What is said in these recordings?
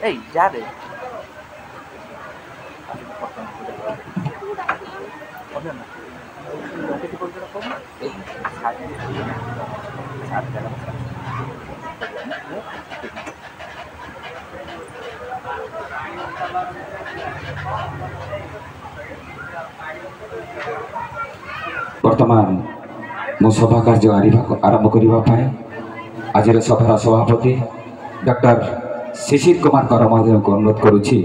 এই যা রে। ବର୍ତ୍ତମାନ ମୁଁ ସଭା କାର୍ଯ୍ୟ ଆରମ୍ଭ କରିବା ପାଇଁ ଆଜିର ସଭାର ସଭାପତି ଡକ୍ଟର ଶିଶିର କୁମାର କର ମହୋଦୟଙ୍କୁ ଅନୁରୋଧ କରୁଛି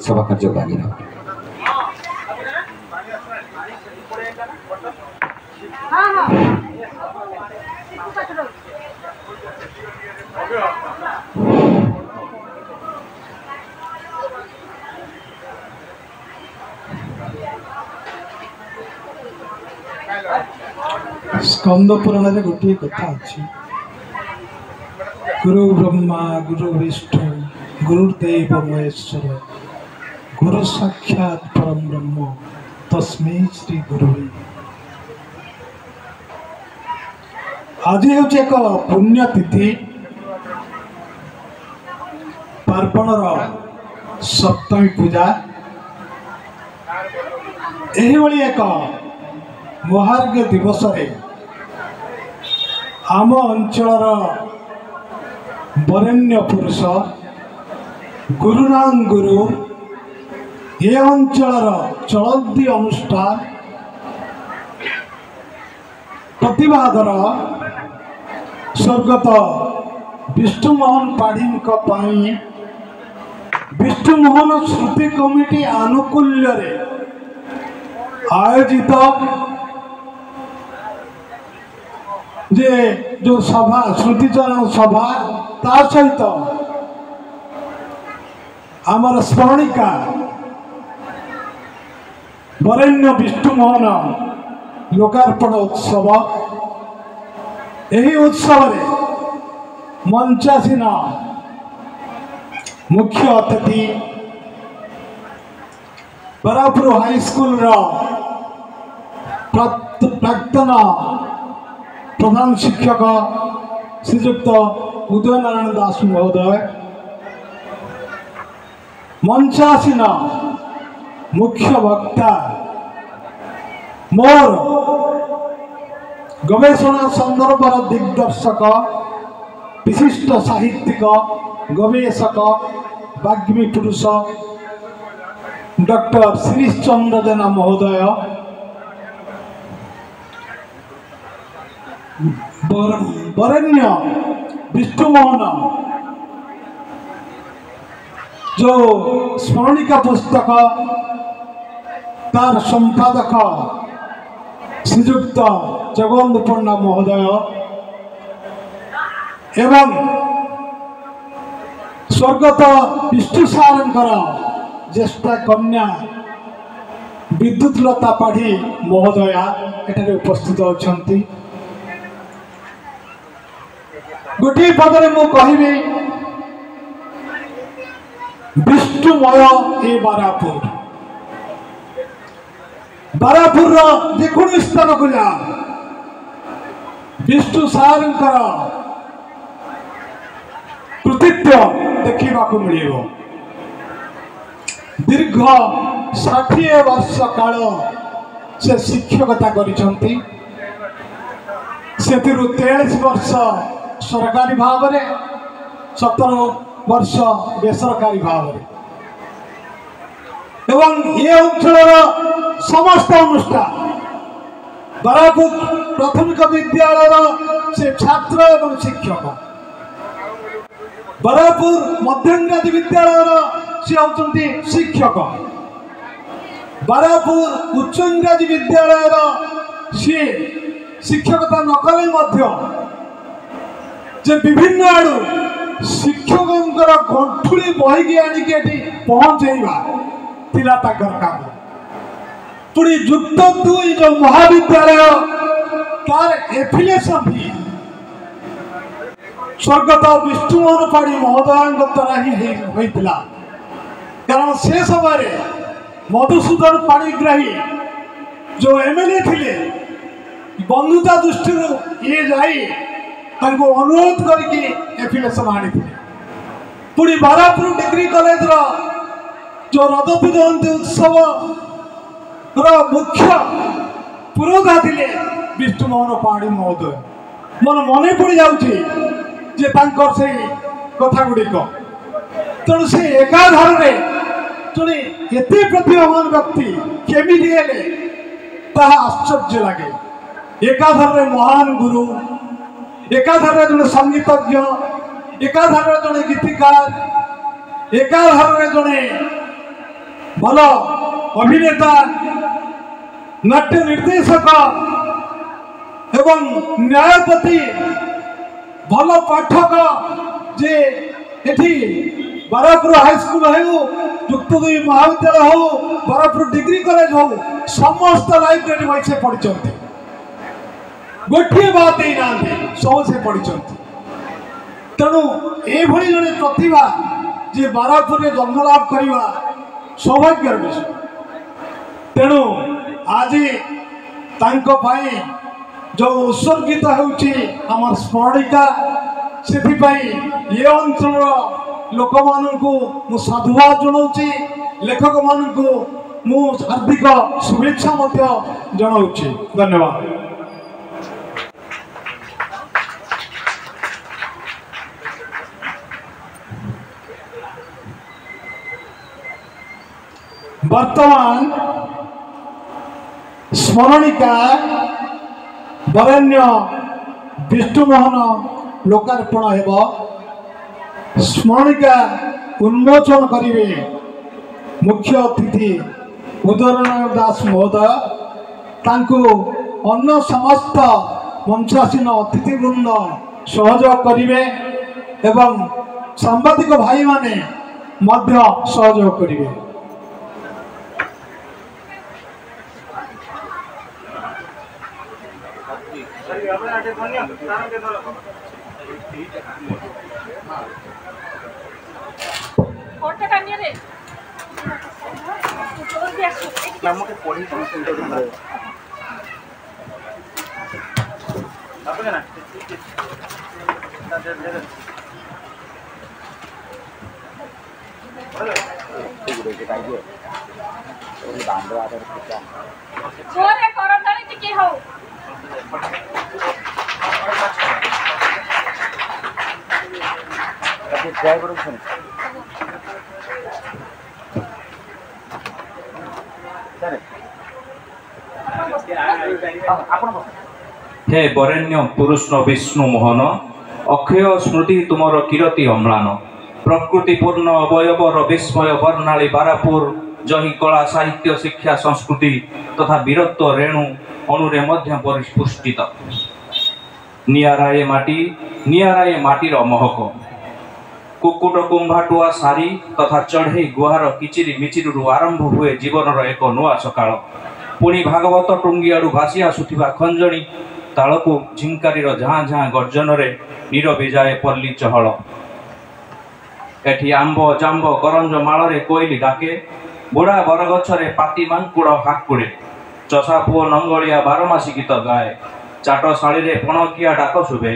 ସଭା କାର୍ଯ୍ୟକୁ ଆଗେଇ ନେବା। ସ୍କନ୍ଦ ପୁରାଣରେ ଗୋଟିଏ କଥା ଅଛି, ଗୁରୁ ବ୍ରହ୍ମା ଗୁରୁ ବିଷ୍ଣୁ ଗୁରୁଦେବ ମହେଶ୍ୱର ଗୁରୁ ସାକ୍ଷାତ ପରମ ବ୍ରହ୍ମ ତସ୍ମୈ ଶ୍ରୀ ଗୁରୁବେ। ଆଜି ହେଉଛି ଏକ ପୁଣ୍ୟତିଥି, ପାର୍ବଣର ସପ୍ତମୀ ପୂଜା। ଏହିଭଳି ଏକ ମହାର୍ଘ୍ୟ ଦିବସରେ ଆମ ଅଞ୍ଚଳର ବରେଣ୍ୟ ପୁରୁଷ ଗୁରୁନାଂ ଗୁରୁ ଏ ଅଞ୍ଚଳର ଚଳନ୍ତି ଅନୁଷ୍ଠାନ ପ୍ରତିଭାଧର ସ୍ୱର୍ଗତ ବିଷ୍ଣୁମୋହନ ପାଢ଼ୀଙ୍କ ପାଇଁ ବିଷ୍ଣୁମୋହନ ସ୍ମୃତି କମିଟି ଆନୁକୂଲ୍ୟରେ ଆୟୋଜିତ ଯେ ଯେଉଁ ସଭା, ସ୍ମୃତିଚରଣ ସଭା, ତା ସହିତ ଆମର ସ୍ମରଣିକା ବରେଣ୍ୟ ବିଷ୍ଣୁମୋହନ ଲୋକାର୍ପଣ ଉତ୍ସବ। ଏହି ଉତ୍ସବରେ ମଞ୍ଚାସୀନ ମୁଖ୍ୟ ଅତିଥି ବରାପୁର ହାଇସ୍କୁଲର ପ୍ରାକ୍ତନ ପ୍ରଧାନ ଶିକ୍ଷକ ଶ୍ରୀଯୁକ୍ତ ଉଦୟନାରାୟଣ ଦାସ ମହୋଦୟ, ମଞ୍ଚାସୀନ ମୁଖ୍ୟ ବକ୍ତା ମୋର ଗବେଷଣା ସନ୍ଦର୍ଭର ଦିଗ୍ଦର୍ଶକ ବିଶିଷ୍ଟ ସାହିତ୍ୟିକ ଗବେଷକ ବାଗ୍ମୀ ପୁରୁଷ ଡକ୍ଟର ଶିରୀଶ ଚନ୍ଦ୍ର ଜେନା ମହୋଦୟ, ବରେଣ୍ୟ ବିଷ୍ଣୁମୋହନ ଯେଉଁ ସ୍ମରଣିକା ପୁସ୍ତକ ତାର ସମ୍ପାଦକ ଶ୍ରୀଯୁକ୍ତ ଜଗବନ୍ଧୁ ପଣ୍ଡା ମହୋଦୟ ଏବଂ ସ୍ୱର୍ଗତ ବିଷ୍ଣୁ ସାରଙ୍କର ଜ୍ୟେଷ୍ଠା କନ୍ୟା ବିଦ୍ୟୁତଲତା ପାଢ଼ୀ ମହୋଦୟା ଏଠାରେ ଉପସ୍ଥିତ ଅଛନ୍ତି। ଗୋଟିଏ ପଦରେ ମୁଁ କହିବି, ବିଷ୍ଣୁମୟ ଏ ବାରାପୁର। ବାରାପୁରର ଯେକୌଣସି ସ୍ଥାନକୁ ଯା, ବିଷ୍ଣୁ ସାରଙ୍କର କୃତିତ୍ୱ ଦେଖିବାକୁ ମିଳିବ। ଦୀର୍ଘ 60 ବର୍ଷ କାଳ ସେ ଶିକ୍ଷକତା କରିଛନ୍ତି। ସେଥିରୁ 43 ବର୍ଷ ସରକାରୀ ଭାବରେ, 17 ବର୍ଷ ବେସରକାରୀ ଭାବରେ, ଏବଂ ଏ ଅଞ୍ଚଳର ସମସ୍ତ ଅନୁଷ୍ଠାନ ବାରାପୁର ପ୍ରାଥମିକ ବିଦ୍ୟାଳୟର ସେ ଛାତ୍ର ଏବଂ ଶିକ୍ଷକ, ବାରାପୁର ମଧ୍ୟଇଂରାଜୀ ବିଦ୍ୟାଳୟର ସେ ହେଉଛନ୍ତି ଶିକ୍ଷକ, ବାରାପୁର ଉଚ୍ଚ ଇଂରାଜୀ ବିଦ୍ୟାଳୟର ସିଏ ଶିକ୍ଷକତା ନ କଲେ ମଧ୍ୟ ଯେ ବିଭିନ୍ନ ଆଡ଼ୁ ଶିକ୍ଷକଙ୍କର ଗଣ୍ଠୁଳି ବହିକି ଆଣିକି ଏଠି ପହଞ୍ଚେଇବା ଥିଲା ତାଙ୍କର କାମ। ପୁଣି ଯୁକ୍ତ ଦୁଇ ଯେଉଁ ମହାବିଦ୍ୟାଳୟ ତାର ଏଫିଲିଏସନ୍ ହିଁ ସ୍ୱର୍ଗତ ବିଷ୍ଣୁମୋହନ ପାଢ଼ୀ ମହୋଦୟଙ୍କ ଦ୍ୱାରା ହିଁ ହୋଇଥିଲା। କାରଣ ସେ ସମୟରେ ମଧୁସୂଦନ ପାଣିଗ୍ରାହୀ ଯେଉଁ MLA ଥିଲେ, ବନ୍ଧୁତା ଦୃଷ୍ଟିରୁ ଇଏ ଯାଇ ତାଙ୍କୁ ଅନୁରୋଧ କରିକି ଏଫିଲିଏସନ୍ ଆଣିଥିଲେ। ପୁଣି ବାରାପୁର ଡିଗ୍ରୀ କଲେଜର ଯେଉଁ ରଜତ ଜୟନ୍ତୀ ଉତ୍ସବର ମୁଖ୍ୟ ପୁରୋଧା ଥିଲେ ବିଷ୍ଣୁମୋହନ ପାଢ଼ୀ ମହୋଦୟ। ମୋର ମନେ ପଡ଼ିଯାଉଛି ଯେ ତାଙ୍କର ସେଇ କଥା ଗୁଡ଼ିକ। ତେଣୁ ସେ ଏକାଧାରରେ ଜଣେ ଏତେ ପ୍ରତିଭାବାନ ବ୍ୟକ୍ତି କେମିତି ହେଲେ ତାହା ଆଶ୍ଚର୍ଯ୍ୟ ଲାଗେ। ଏକାଧାରରେ ମହାନ ଗୁରୁ, ଏକାଧାରରେ ଜଣେ ସଙ୍ଗୀତଜ୍ଞ, ଏକାଧାରରେ ଜଣେ ଗୀତିକାର, ଏକାଧାରରେ ଜଣେ ଭଲ ଅଭିନେତା, ନାଟ୍ୟ ନିର୍ଦ୍ଦେଶକ ଏବଂ ନ୍ୟାୟପତି, ଭଲ ପାଠକ। ଯେ ଏଠି ବାରାପୁର ହାଇସ୍କୁଲ ହେଉ, ଯୁକ୍ତ ଦୁଇ ମହାବିଦ୍ୟାଳୟ ହେଉ, ବାରାପୁର ଡିଗ୍ରୀ କଲେଜ ହେଉ, ସମସ୍ତ ଲାଇବ୍ରେରୀ ବହି ସେ ପଢ଼ିଛନ୍ତି, ଗୋଟିଏ ବାଦ ଦେଇନାହାନ୍ତି, ସବୁ ସେ ପଢ଼ିଛନ୍ତି। ତେଣୁ ଏଇଭଳି ଜଣେ ପ୍ରତିଭା ଯେ ବାରାପୁରରେ ଜନ୍ମଲାଭ କରିବା ସୌଭାଗ୍ୟର ବିଷୟ। ତେଣୁ ଆଜି ତାଙ୍କ ପାଇଁ ଯେଉଁ ଉତ୍ସର୍ଗିତ ହେଉଛି ଆମର ସ୍ମରଣିକା, ସେଥିପାଇଁ ଏ ଅଞ୍ଚଳର ଲୋକମାନଙ୍କୁ ମୁଁ ସାଧୁବାଦ ଜଣାଉଛି, ଲେଖକମାନଙ୍କୁ ମୁଁ ହାର୍ଦ୍ଦିକ ଶୁଭେଚ୍ଛା ମଧ୍ୟ ଜଣାଉଛି। ଧନ୍ୟବାଦ। ବର୍ତ୍ତମାନ ସ୍ମରଣିକା ବରେଣ୍ୟ ବିଷ୍ଣୁମୋହନ ଲୋକାର୍ପଣ ହେବ। ସ୍ମରଣିକା ଉନ୍ମୋଚନ କରିବେ ମୁଖ୍ୟ ଅତିଥି ଉଦୟନାରାୟଣ ଦାସ ମହୋଦୟ। ତାଙ୍କୁ ଅନ୍ୟ ସମସ୍ତ ମଞ୍ଚାସୀନ ଅତିଥିବୃନ୍ଦ ସହଯୋଗ କରିବେ ଏବଂ ସାମ୍ବାଦିକ ଭାଇମାନେ ମଧ୍ୟ ସହଯୋଗ କରିବେ। ହେ ବରେଣ୍ୟ ପୁରୁଷ ବିଷ୍ଣୁ ମୋହନ, ଅକ୍ଷୟ ସ୍ମୃତି ତୁମର କିରତି ଅମ୍ଳାନ। ପ୍ରକୃତିପୂର୍ଣ୍ଣ ଅବୟବର ବିସ୍ମୟ ବର୍ଣ୍ଣାଳୀ ବାରାପୁର, ଯହିଁ କଳା ସାହିତ୍ୟ ଶିକ୍ଷା ସଂସ୍କୃତି ତଥା ବୀରତ୍ୱ ରେଣୁ ଅଣୁରେ ମଧ୍ୟ ପରିପୁଷ୍ଟିତ। ନିଆରାଏ ମାଟି, ନିଆରାଏ ମାଟିର ମହକ, କୁକୁଟ କୁମ୍ଭାଟୁଆ ସାରି ତଥା ଚଢ଼େଇ ଗୁହାର କିଚିରି ମିଚିରିରୁ ଆରମ୍ଭ ହୁଏ ଜୀବନର ଏକ ନୂଆ ସକାଳ। ପୁଣି ଭାଗବତ ଟୁଙ୍ଗିଆଡ଼ୁ ଭାସି ଆସୁଥିବା ଖଞ୍ଜଣି ତାଳକୁ ଝିଙ୍କାରିର ଝାଁ ଝାଁ ଗର୍ଜନରେ ନୀରବି ଯାଏ ପଲ୍ଲୀ ଚହଳ। ଏଠି ଆମ୍ବ ଜାମ୍ବ କରଞ୍ଜ ମାଳରେ କୋଇଲି ଡାକେ, ବୁଢ଼ା ବରଗଛରେ ପାତି ମାଙ୍କୁଡ଼ ହାକୁଡ଼େ, ଚଷା ପୁଅ ନଙ୍ଗଳିଆ ବାରମାସୀ ଗୀତ ଗାଏ, ଚାଟଶାଳୀରେ ପଣକିଆ ଡାକ ଶୁଭେ।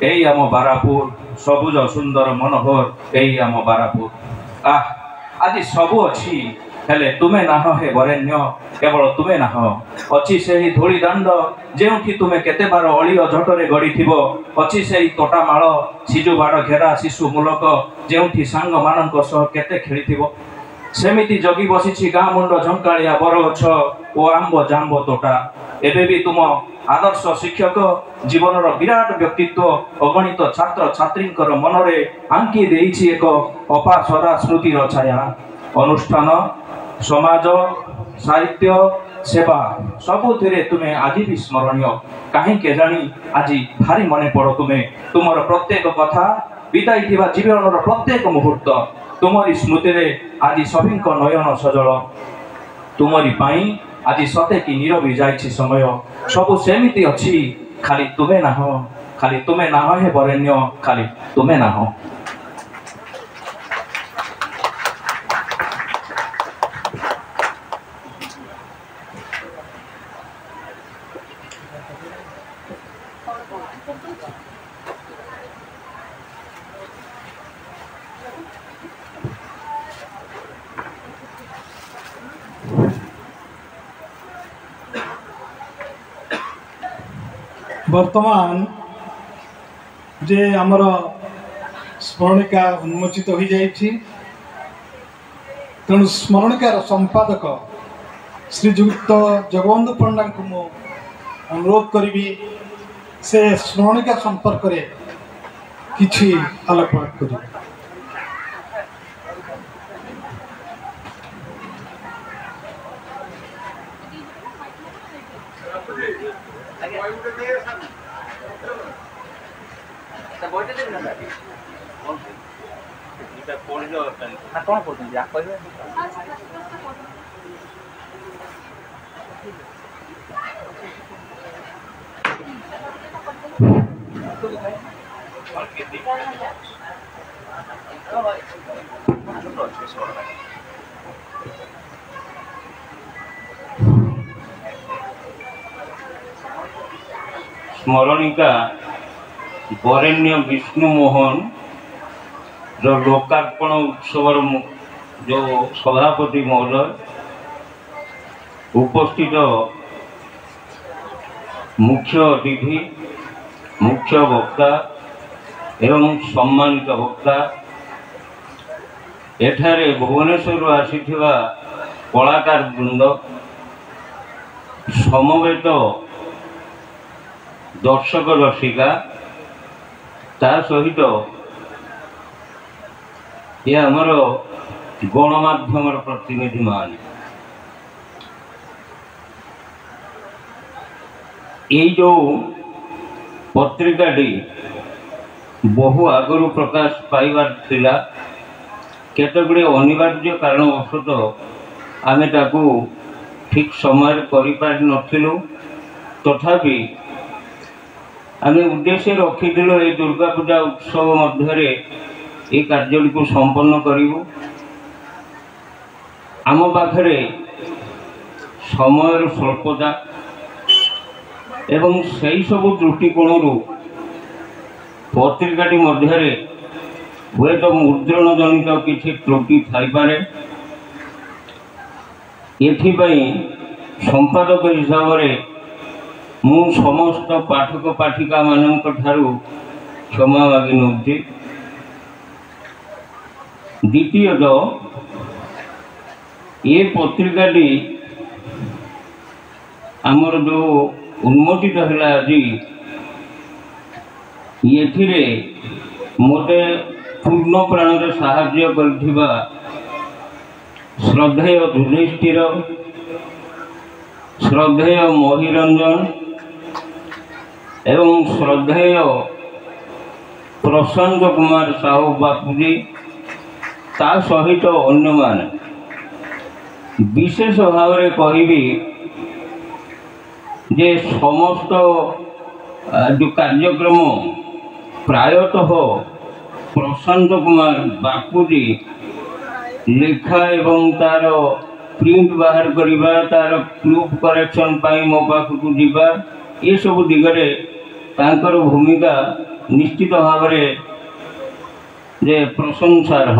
ଏଇ ଆମ ବାରାପୁର, ସବୁଜ ସୁନ୍ଦର ମନୋହର ଏଇ ଆମ ବାରାପୁର। ଆহ, ଆଜି ସବୁ ଅଛି, ହେଲେ ତୁମେ ନାହ ହେ ବରେଣ୍ୟ, କେବଳ ତୁମେ ନାହ। ଅଛି ସେହି ଧୂଳି ଦାଣ୍ଡ ଯେଉଁଠି ତୁମେ କେତେବାର ଅଳି ଅଝଟରେ ଗଡ଼ିଥିବ, ଅଛି ସେହି ତୋଟାମାଳ ସିଜୁ ବାଡ଼ ଘେରା ଶିଶୁ ମୂଲକ ଯେଉଁଠି ସାଙ୍ଗମାନଙ୍କ ସହ କେତେ ଖେଳିଥିବ। ସେମିତି ଜଗି ବସିଛି ଗାଁ ମୁଣ୍ଡ ଝଙ୍କାଳିଆ ବରଗଛ ଓ ଆମ୍ବ ଜାମ୍ବ ତୋଟା। ଏବେ ବି ତୁମ ଆଦର୍ଶ ଶିକ୍ଷକ, ଜୀବନର ବିରାଟ ବ୍ୟକ୍ତିତ୍ୱ ଅଗଣିତ ଛାତ୍ରଛାତ୍ରୀଙ୍କର ମନରେ ଆଙ୍କି ଦେଇଛି ଏକ ଅପାସରା ସ୍ମୃତିର ଛାୟା। ଅନୁଷ୍ଠାନ, ସମାଜ, ସାହିତ୍ୟ, ସେବା ସବୁଥିରେ ତୁମେ ଆଜି ବି ସ୍ମରଣୀୟ। କାହିଁ କେଜାଣି ଆଜି ଭାରି ମନେ ପଡ଼ ତୁମେ, ତୁମର ପ୍ରତ୍ୟେକ କଥା, ବିତାଇଥିବା ଜୀବନର ପ୍ରତ୍ୟେକ ମୁହୂର୍ତ୍ତ। ତୁମରି ସ୍ମୃତିରେ ଆଜି ସଭିଙ୍କ ନୟନ ସଜଳ, ତୁମରି ପାଇଁ ଆଜି ସତେ କି ନୀରବି ଯାଇଛି ସମୟ। ସବୁ ସେମିତି ଅଛି, ଖାଲି ତୁମେ ନାହ, ଖାଲି ତୁମେ ନାହ ହେ ବରେଣ୍ୟ, ଖାଲି ତୁମେ ନାହ। ବର୍ତ୍ତମାନ ଯେ ଆମର ସ୍ମରଣିକା ଉନ୍ମୋଚିତ ହୋଇଯାଇଛି, ତେଣୁ ସ୍ମରଣିକାର ସମ୍ପାଦକ ଶ୍ରୀଯୁକ୍ତ ଜଗବନ୍ଧୁ ପଣ୍ଡାଙ୍କୁ ମୁଁ ଅନୁରୋଧ କରିବି ସେ ସ୍ମରଣିକା ସମ୍ପର୍କରେ କିଛି ଆଲୋକପାତ କରିବେ। ନା କ'ଣ କହୁଛନ୍ତି ଯାହା କହିବେ। ସ୍ମରଣିକା ବରେଣ୍ୟ ବିଷ୍ଣୁ ମୋହନ ର ଲୋକାର୍ପଣ ଉତ୍ସବର ଯେଉଁ ସଭାପତି ମହୋଦୟ, ଉପସ୍ଥିତ ମୁଖ୍ୟ ଅତିଥି, ମୁଖ୍ୟ ବକ୍ତା ଏବଂ ସମ୍ମାନିତ ବକ୍ତା, ଏଠାରେ ଭୁବନେଶ୍ୱରରୁ ଆସିଥିବା କଳାକାର ବୃନ୍ଦ, ସମବେତ ଦର୍ଶକ ଦର୍ଶିକା, ତା ସହିତ ଏ ଆମର ଗଣମାଧ୍ୟମର ପ୍ରତିନିଧିମାନେ, ଏଇ ଯେଉଁ ପତ୍ରିକାଟି ବହୁ ଆଗରୁ ପ୍ରକାଶ ପାଇବାର ଥିଲା, କେତେଗୁଡ଼ିଏ ଅନିବାର୍ଯ୍ୟ କାରଣବଶତଃ ଆମେ ତାକୁ ଠିକ୍ ସମୟରେ କରିପାରିନଥିଲୁ। ତଥାପି ଆମେ ଉଦ୍ଦେଶ୍ୟ ରଖିଥିଲୁ ଏଇ ଦୁର୍ଗା ପୂଜା ଉତ୍ସବ ମଧ୍ୟରେ ଏ କାର୍ଯ୍ୟଟିକୁ ସମ୍ପନ୍ନ କରିବୁ। ଆମ ପାଖରେ ସମୟର ସ୍ୱଳ୍ପତା ଏବଂ ସେଇ ସବୁ ଦୃଷ୍ଟିକୋଣରୁ ପତ୍ରିକାଟି ମଧ୍ୟରେ ହୁଏତ ମୁଦ୍ରଣ ଜନିତ କିଛି ତ୍ରୁଟି ଥାଇପାରେ। ଏଥିପାଇଁ ସମ୍ପାଦକ ହିସାବରେ ମୁଁ ସମସ୍ତ ପାଠକ ପାଠିକାମାନଙ୍କ ଠାରୁ କ୍ଷମା ମାଗି ନେଉଛି। ଦ୍ୱିତୀୟତଃ, ଏ ପତ୍ରିକାଟି ଆମର ଯେଉଁ ଉନ୍ମୋଚିତ ହେଲା ଆଜି, ଏଥିରେ ମୋତେ ପୂର୍ଣ୍ଣ ପ୍ରାଣରେ ସାହାଯ୍ୟ କରିଥିବା ଶ୍ରଦ୍ଧେୟ ଯୁଧିଷ୍ଠିର, ଶ୍ରଦ୍ଧେୟ ମହିରଞ୍ଜନ ଏବଂ ଶ୍ରଦ୍ଧେୟ ପ୍ରଶାନ୍ତ କୁମାର ସାହୁ ବାପୁଜୀ, ତା ସହିତ ଅନ୍ୟମାନେ, ବିଶେଷ ଭାବରେ କହିବି ଯେ ସମସ୍ତ ଯେଉଁ କାର୍ଯ୍ୟକ୍ରମ ପ୍ରାୟତଃ ପ୍ରଶାନ୍ତ କୁମାର ବାପୁଜୀ ଲେଖା ଏବଂ ତାର ପ୍ରିଣ୍ଟ ବାହାର କରିବା, ତାର ପ୍ରୁଫ୍ କରେକ୍ସନ୍ ପାଇଁ ମୋ ପାଖକୁ ଯିବା, ଏସବୁ ଦିଗରେ ତାଙ୍କର ଭୂମିକା ନିଶ୍ଚିତ ଭାବରେ ଯେ ପ୍ରଶଂସାର୍ହ।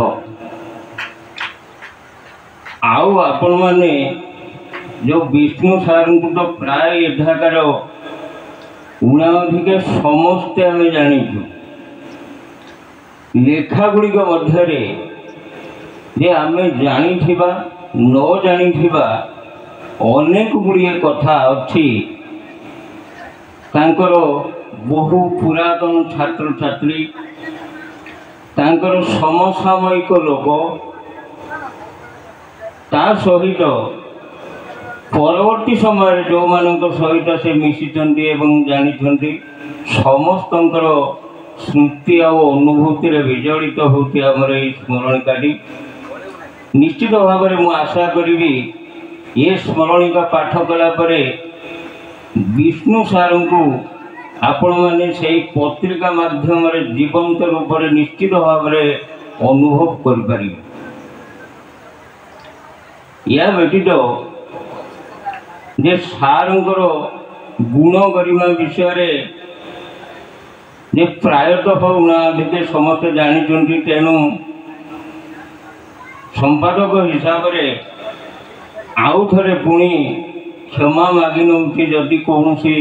ଆଉ ଆପଣମାନେ ଯେଉଁ ବିଷ୍ଣୁ ସାର୍ଙ୍କୁ ତ ପ୍ରାୟ ଏଠାକାର ଊଣା ଅଧିକେ ସମସ୍ତେ ଆମେ ଜାଣିଛୁ। ଲେଖା ଗୁଡ଼ିକ ମଧ୍ୟରେ ଯେ ଆମେ ଜାଣିଥିବା ନ ଜାଣିଥିବା ଅନେକ ଗୁଡ଼ିଏ କଥା ଅଛି। ତାଙ୍କର ବହୁ ପୁରାତନ ଛାତ୍ରଛାତ୍ରୀ, ତାଙ୍କର ସମସାମୟିକ ଲୋକ, ତା ସହିତ ପରବର୍ତ୍ତୀ ସମୟରେ ଯେଉଁମାନଙ୍କ ସହିତ ସେ ମିଶିଛନ୍ତି ଏବଂ ଜାଣିଛନ୍ତି, ସମସ୍ତଙ୍କର ସ୍ମୃତି ଆଉ ଅନୁଭୂତିରେ ବିଜଡ଼ିତ ହେଉଛି ଆମର ଏଇ ସ୍ମରଣିକାଟି। ନିଶ୍ଚିତ ଭାବରେ ମୁଁ ଆଶା କରିବି ଏ ସ୍ମରଣିକା ପାଠ କଲା ପରେ ବିଷ୍ଣୁ ସାର୍ଙ୍କୁ ଆପଣମାନେ ସେଇ ପତ୍ରିକା ମାଧ୍ୟମରେ ଜୀବନ୍ତ ରୂପରେ ନିଶ୍ଚିତ ଭାବରେ ଅନୁଭବ କରିପାରିବେ। ଏହା ବ୍ୟତୀତ ଯେ ସାର୍ଙ୍କର ଗୁଣ ଗରିମା ବିଷୟରେ ଯେ ପ୍ରାୟତଃ ଊଣା ଅଧିକେ ସମସ୍ତେ ଜାଣିଛନ୍ତି, ତେଣୁ ସମ୍ପାଦକ ହିସାବରେ ଆଉ ଥରେ ପୁଣି କ୍ଷମା ମାଗି ନେଉଛି ଯଦି କୌଣସି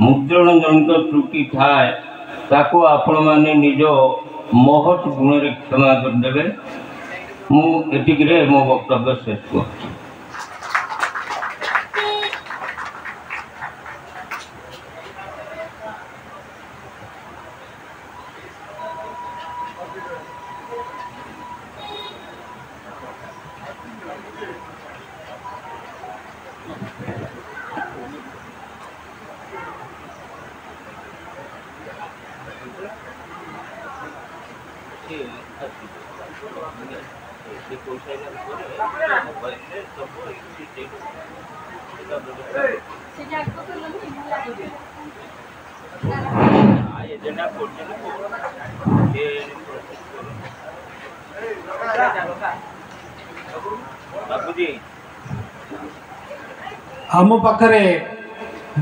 ମୁଦ୍ରଣ ଜନିତ ତ୍ରୁଟି ଥାଏ ତାକୁ ଆପଣମାନେ ନିଜ ମହତ୍ ଗୁଣରେ କ୍ଷମା କରିଦେବେ। ମୁଁ ଏତିକିରେ ମୋ ବକ୍ତବ୍ୟ ଶେଷ କରୁଛି। ଆମ ପାଖରେ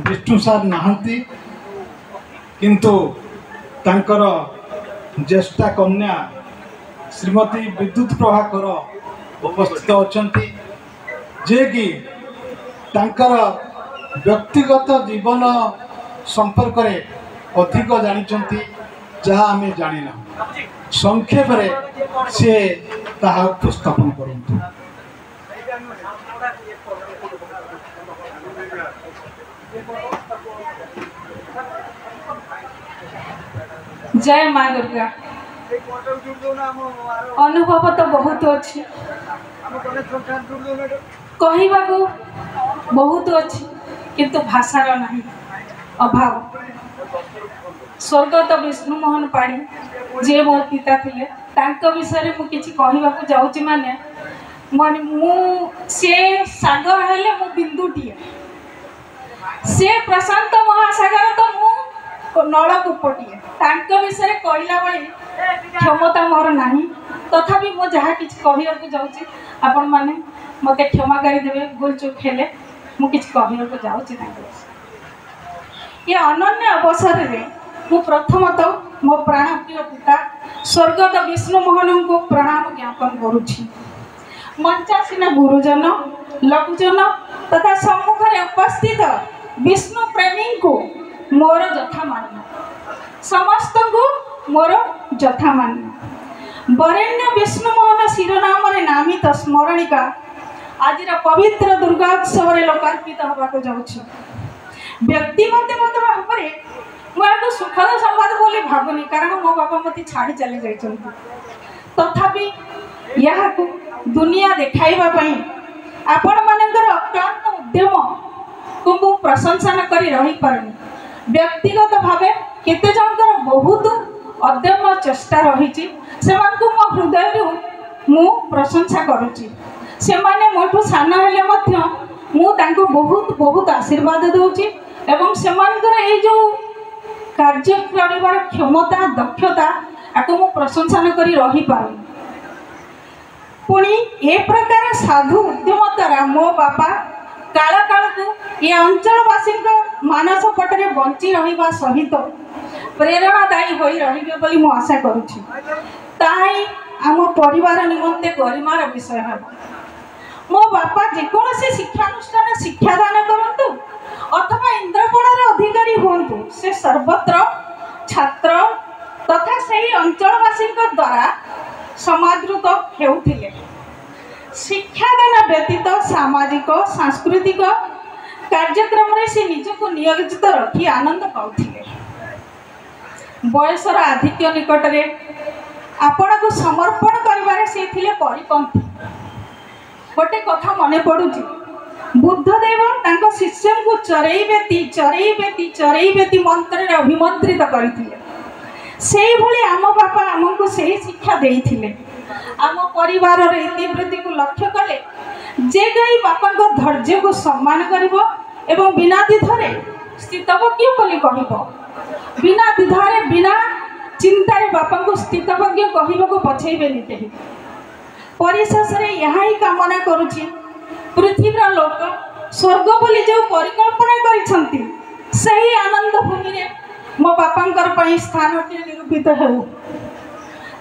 ବିଷ୍ଣୁ ସାର୍ ନାହାନ୍ତି, କିନ୍ତୁ ତାଙ୍କର ଜ୍ୟେଷ୍ଠା କନ୍ୟା ଶ୍ରୀମତୀ ବିଦ୍ୟୁତ ପ୍ରଭାକର ଉପସ୍ଥିତ ଅଛନ୍ତି, ଯିଏକି ତାଙ୍କର ବ୍ୟକ୍ତିଗତ ଜୀବନ ସମ୍ପର୍କରେ ଅଧିକ ଜାଣିଛନ୍ତି, ଯାହା ଆମେ ଜାଣିନାହୁଁ। ସଂକ୍ଷେପରେ ସିଏ ତାହା ଉପସ୍ଥାପନ କରନ୍ତୁ। ଜୟ ମା ଦୁର୍ଗା। ଅନୁଭବ ତ ବହୁତ ଅଛି, କହିବାକୁ ବହୁତ ଅଛି, କିନ୍ତୁ ଭାଷାର ନାହିଁ ଅଭାବ। ସ୍ୱର୍ଗତ ବିଷ୍ଣୁମୋହନ ପାଢ଼ୀ ଯିଏ ମୋ ପିତା ଥିଲେ, ତାଙ୍କ ବିଷୟରେ ମୁଁ କିଛି କହିବାକୁ ଯାଉଛି, ମାନେ ମୁଁ ସେ ସାଗର ହେଲେ ମୁଁ ବିନ୍ଦୁଟିଏ, ସେ ପ୍ରଶାନ୍ତ ମହାସାଗର ତ ମୁଁ ନଳକୂପଟିଏ। ତାଙ୍କ ବିଷୟରେ କହିଲା ଭଳି କ୍ଷମତା ମୋର ନାହିଁ, ତଥାପି ମୁଁ ଯାହା କିଛି କହିବାକୁ ଯାଉଛି ଆପଣମାନେ ମୋତେ କ୍ଷମା କରିଦେବେ, ଭୁଲ ଚୁକ୍ ହେଲେ। ମୁଁ କିଛି କହିବାକୁ ଯାଉଛି ତାଙ୍କ ବିଷୟରେ। ଏ ଅନନ୍ୟ ଅବସରରେ ମୁଁ ପ୍ରଥମତଃ ମୋ ପ୍ରାଣପ୍ରିୟ ପିତା ସ୍ୱର୍ଗତ ବିଷ୍ଣୁମୋହନଙ୍କୁ ପ୍ରଣାମ ଜ୍ଞାପନ କରୁଛି। ମଞ୍ଚାସୀନ ଗୁରୁଜନ, ଲଘୁଜନ ତଥା ସମ୍ମୁଖରେ ଉପସ୍ଥିତ ବିଷ୍ଣୁ ପ୍ରେମୀଙ୍କୁ ମୋର ଯଥାମାନ୍ୟ, ସମସ୍ତଙ୍କୁ ମୋର ଯଥାମାନ୍ୟ। ବରେଣ୍ୟ ବିଷ୍ଣୁମୋହନ ଶିରୋନାମରେ ନାମିତ ସ୍ମରଣିକା ଆଜିର ପବିତ୍ର ଦୁର୍ଗା ଉତ୍ସବରେ ଲୋକାର୍ପିତ ହେବାକୁ ଯାଉଛି। ବ୍ୟକ୍ତିଗତ ଭାବରେ ମୁଁ ଏହାକୁ ସୁଖଦ ସମ୍ବାଦ ବୋଲି ଭାବୁନି, କାରଣ ମୋ ବାପା ମୋତେ ଛାଡ଼ି ଚାଲି ଯାଇଛନ୍ତି। ତଥାପି ଏହାକୁ ଦୁନିଆ ଦେଖାଇବା ପାଇଁ ଆପଣମାନଙ୍କର ଅକ୍ଳାନ୍ତ ଉଦ୍ୟମକୁ ମୁଁ ପ୍ରଶଂସା ନ କରି ରହିପାରୁନି। ବ୍ୟକ୍ତିଗତ ଭାବେ କେତେ ଜଣଙ୍କର ବହୁତ ଅଦମ୍ୟ ଚେଷ୍ଟା ରହିଛି, ସେମାନଙ୍କୁ ମୋ ହୃଦୟରୁ ମୁଁ ପ୍ରଶଂସା କରୁଛି। ସେମାନେ ମୋଠୁ ସାନ ହେଲେ ମଧ୍ୟ ମୁଁ ତାଙ୍କୁ ବହୁତ ବହୁତ ଆଶୀର୍ବାଦ ଦେଉଛି ଏବଂ ସେମାନଙ୍କର ଏଇ ଯେଉଁ କାର୍ଯ୍ୟ କରିବାର କ୍ଷମତା, ଦକ୍ଷତା, ଆକୁ ମୁଁ ପ୍ରଶଂସା ନ କରି ରହିପାରୁନି। ପୁଣି ଏ ପ୍ରକାର ସାଧୁ ଉଦ୍ୟମ ଦ୍ୱାରା ମୋ ବାପା କାଳ କାଳକୁ ଏ ଅଞ୍ଚଳବାସୀଙ୍କ ମାନସ ପଟରେ ବଞ୍ଚି ରହିବା ସହିତ ପ୍ରେରଣାଦାୟୀ ହୋଇ ରହିବେ ବୋଲି ମୁଁ ଆଶା କରୁଛି। ତାହା ହିଁ ଆମ ପରିବାର ନିମନ୍ତେ ଗରିମାର ବିଷୟ ହେବ। ମୋ ବାପା ଯେକୌଣସି ଶିକ୍ଷାନୁଷ୍ଠାନ ଶିକ୍ଷାଦାନ କରନ୍ତୁ ଅଥବା ଇନ୍ଦ୍ରପଡ଼ାର ଅଧିକାରୀ ହୁଅନ୍ତୁ, ସେ ସର୍ବତ୍ର ଛାତ୍ର ତଥା ସେହି ଅଞ୍ଚଳବାସୀଙ୍କ ଦ୍ୱାରା ସମାଦୃତ ହେଉଥିଲେ। ଶିକ୍ଷାଦାନ ବ୍ୟତୀତ ସାମାଜିକ ସାଂସ୍କୃତିକ କାର୍ଯ୍ୟକ୍ରମରେ ସେ ନିଜକୁ ନିୟୋଜିତ ରଖି ଆନନ୍ଦ ପାଉଥିଲେ। ବୟସର ଆଧିକ୍ୟ ନିକଟରେ ଆପଣଙ୍କୁ ସମର୍ପଣ କରିବାରେ ସେ ଥିଲେ ପରିପନ୍ଥୀ। ଗୋଟେ କଥା ମନେ ପଡ଼ୁଛି, ବୁଦ୍ଧଦେବ ତାଙ୍କ ଶିଷ୍ୟଙ୍କୁ ଚରେଇବେତି ଚରେଇବେତି ଚରେଇବେତି ମନ୍ତ୍ରରେ ଅଭିମନ୍ତ୍ରିତ କରିଥିଲେ। ସେଇଭଳି ଆମ ବାପା ଆମକୁ ସେହି ଶିକ୍ଷା ଦେଇଥିଲେ। ଆମ ପରିବାରର ଇତିବୃତ୍ତିକୁ ଲକ୍ଷ୍ୟ କଲେ ଯେ କେହି ବାପାଙ୍କ ଧୈର୍ଯ୍ୟକୁ ସମ୍ମାନ କରିବ ଏବଂ ବିନା ଦ୍ୱିଧାରେ ସ୍ଥିତପ୍ରଜ୍ଞ ବୋଲି କହିବ। ବିନା ଦ୍ୱିଧାରେ ବିନା ଚିନ୍ତାରେ ବାପାଙ୍କୁ ସ୍ଥିତପ୍ରଜ୍ଞ କହିବାକୁ ପଛେଇବେନି କେହି। ପରିଶେଷରେ ଏହା ହିଁ କାମନା କରୁଛି, ପୃଥିବୀର ଲୋକ ସ୍ୱର୍ଗ ବୋଲି ଯେଉଁ ପରିକଳ୍ପନା କରିଛନ୍ତି ସେହି ଆନନ୍ଦ ଭୂମିରେ ମୋ ବାପାଙ୍କର ପାଇଁ ସ୍ଥାନଟିଏ ନିରୂପିତ ହେଉ,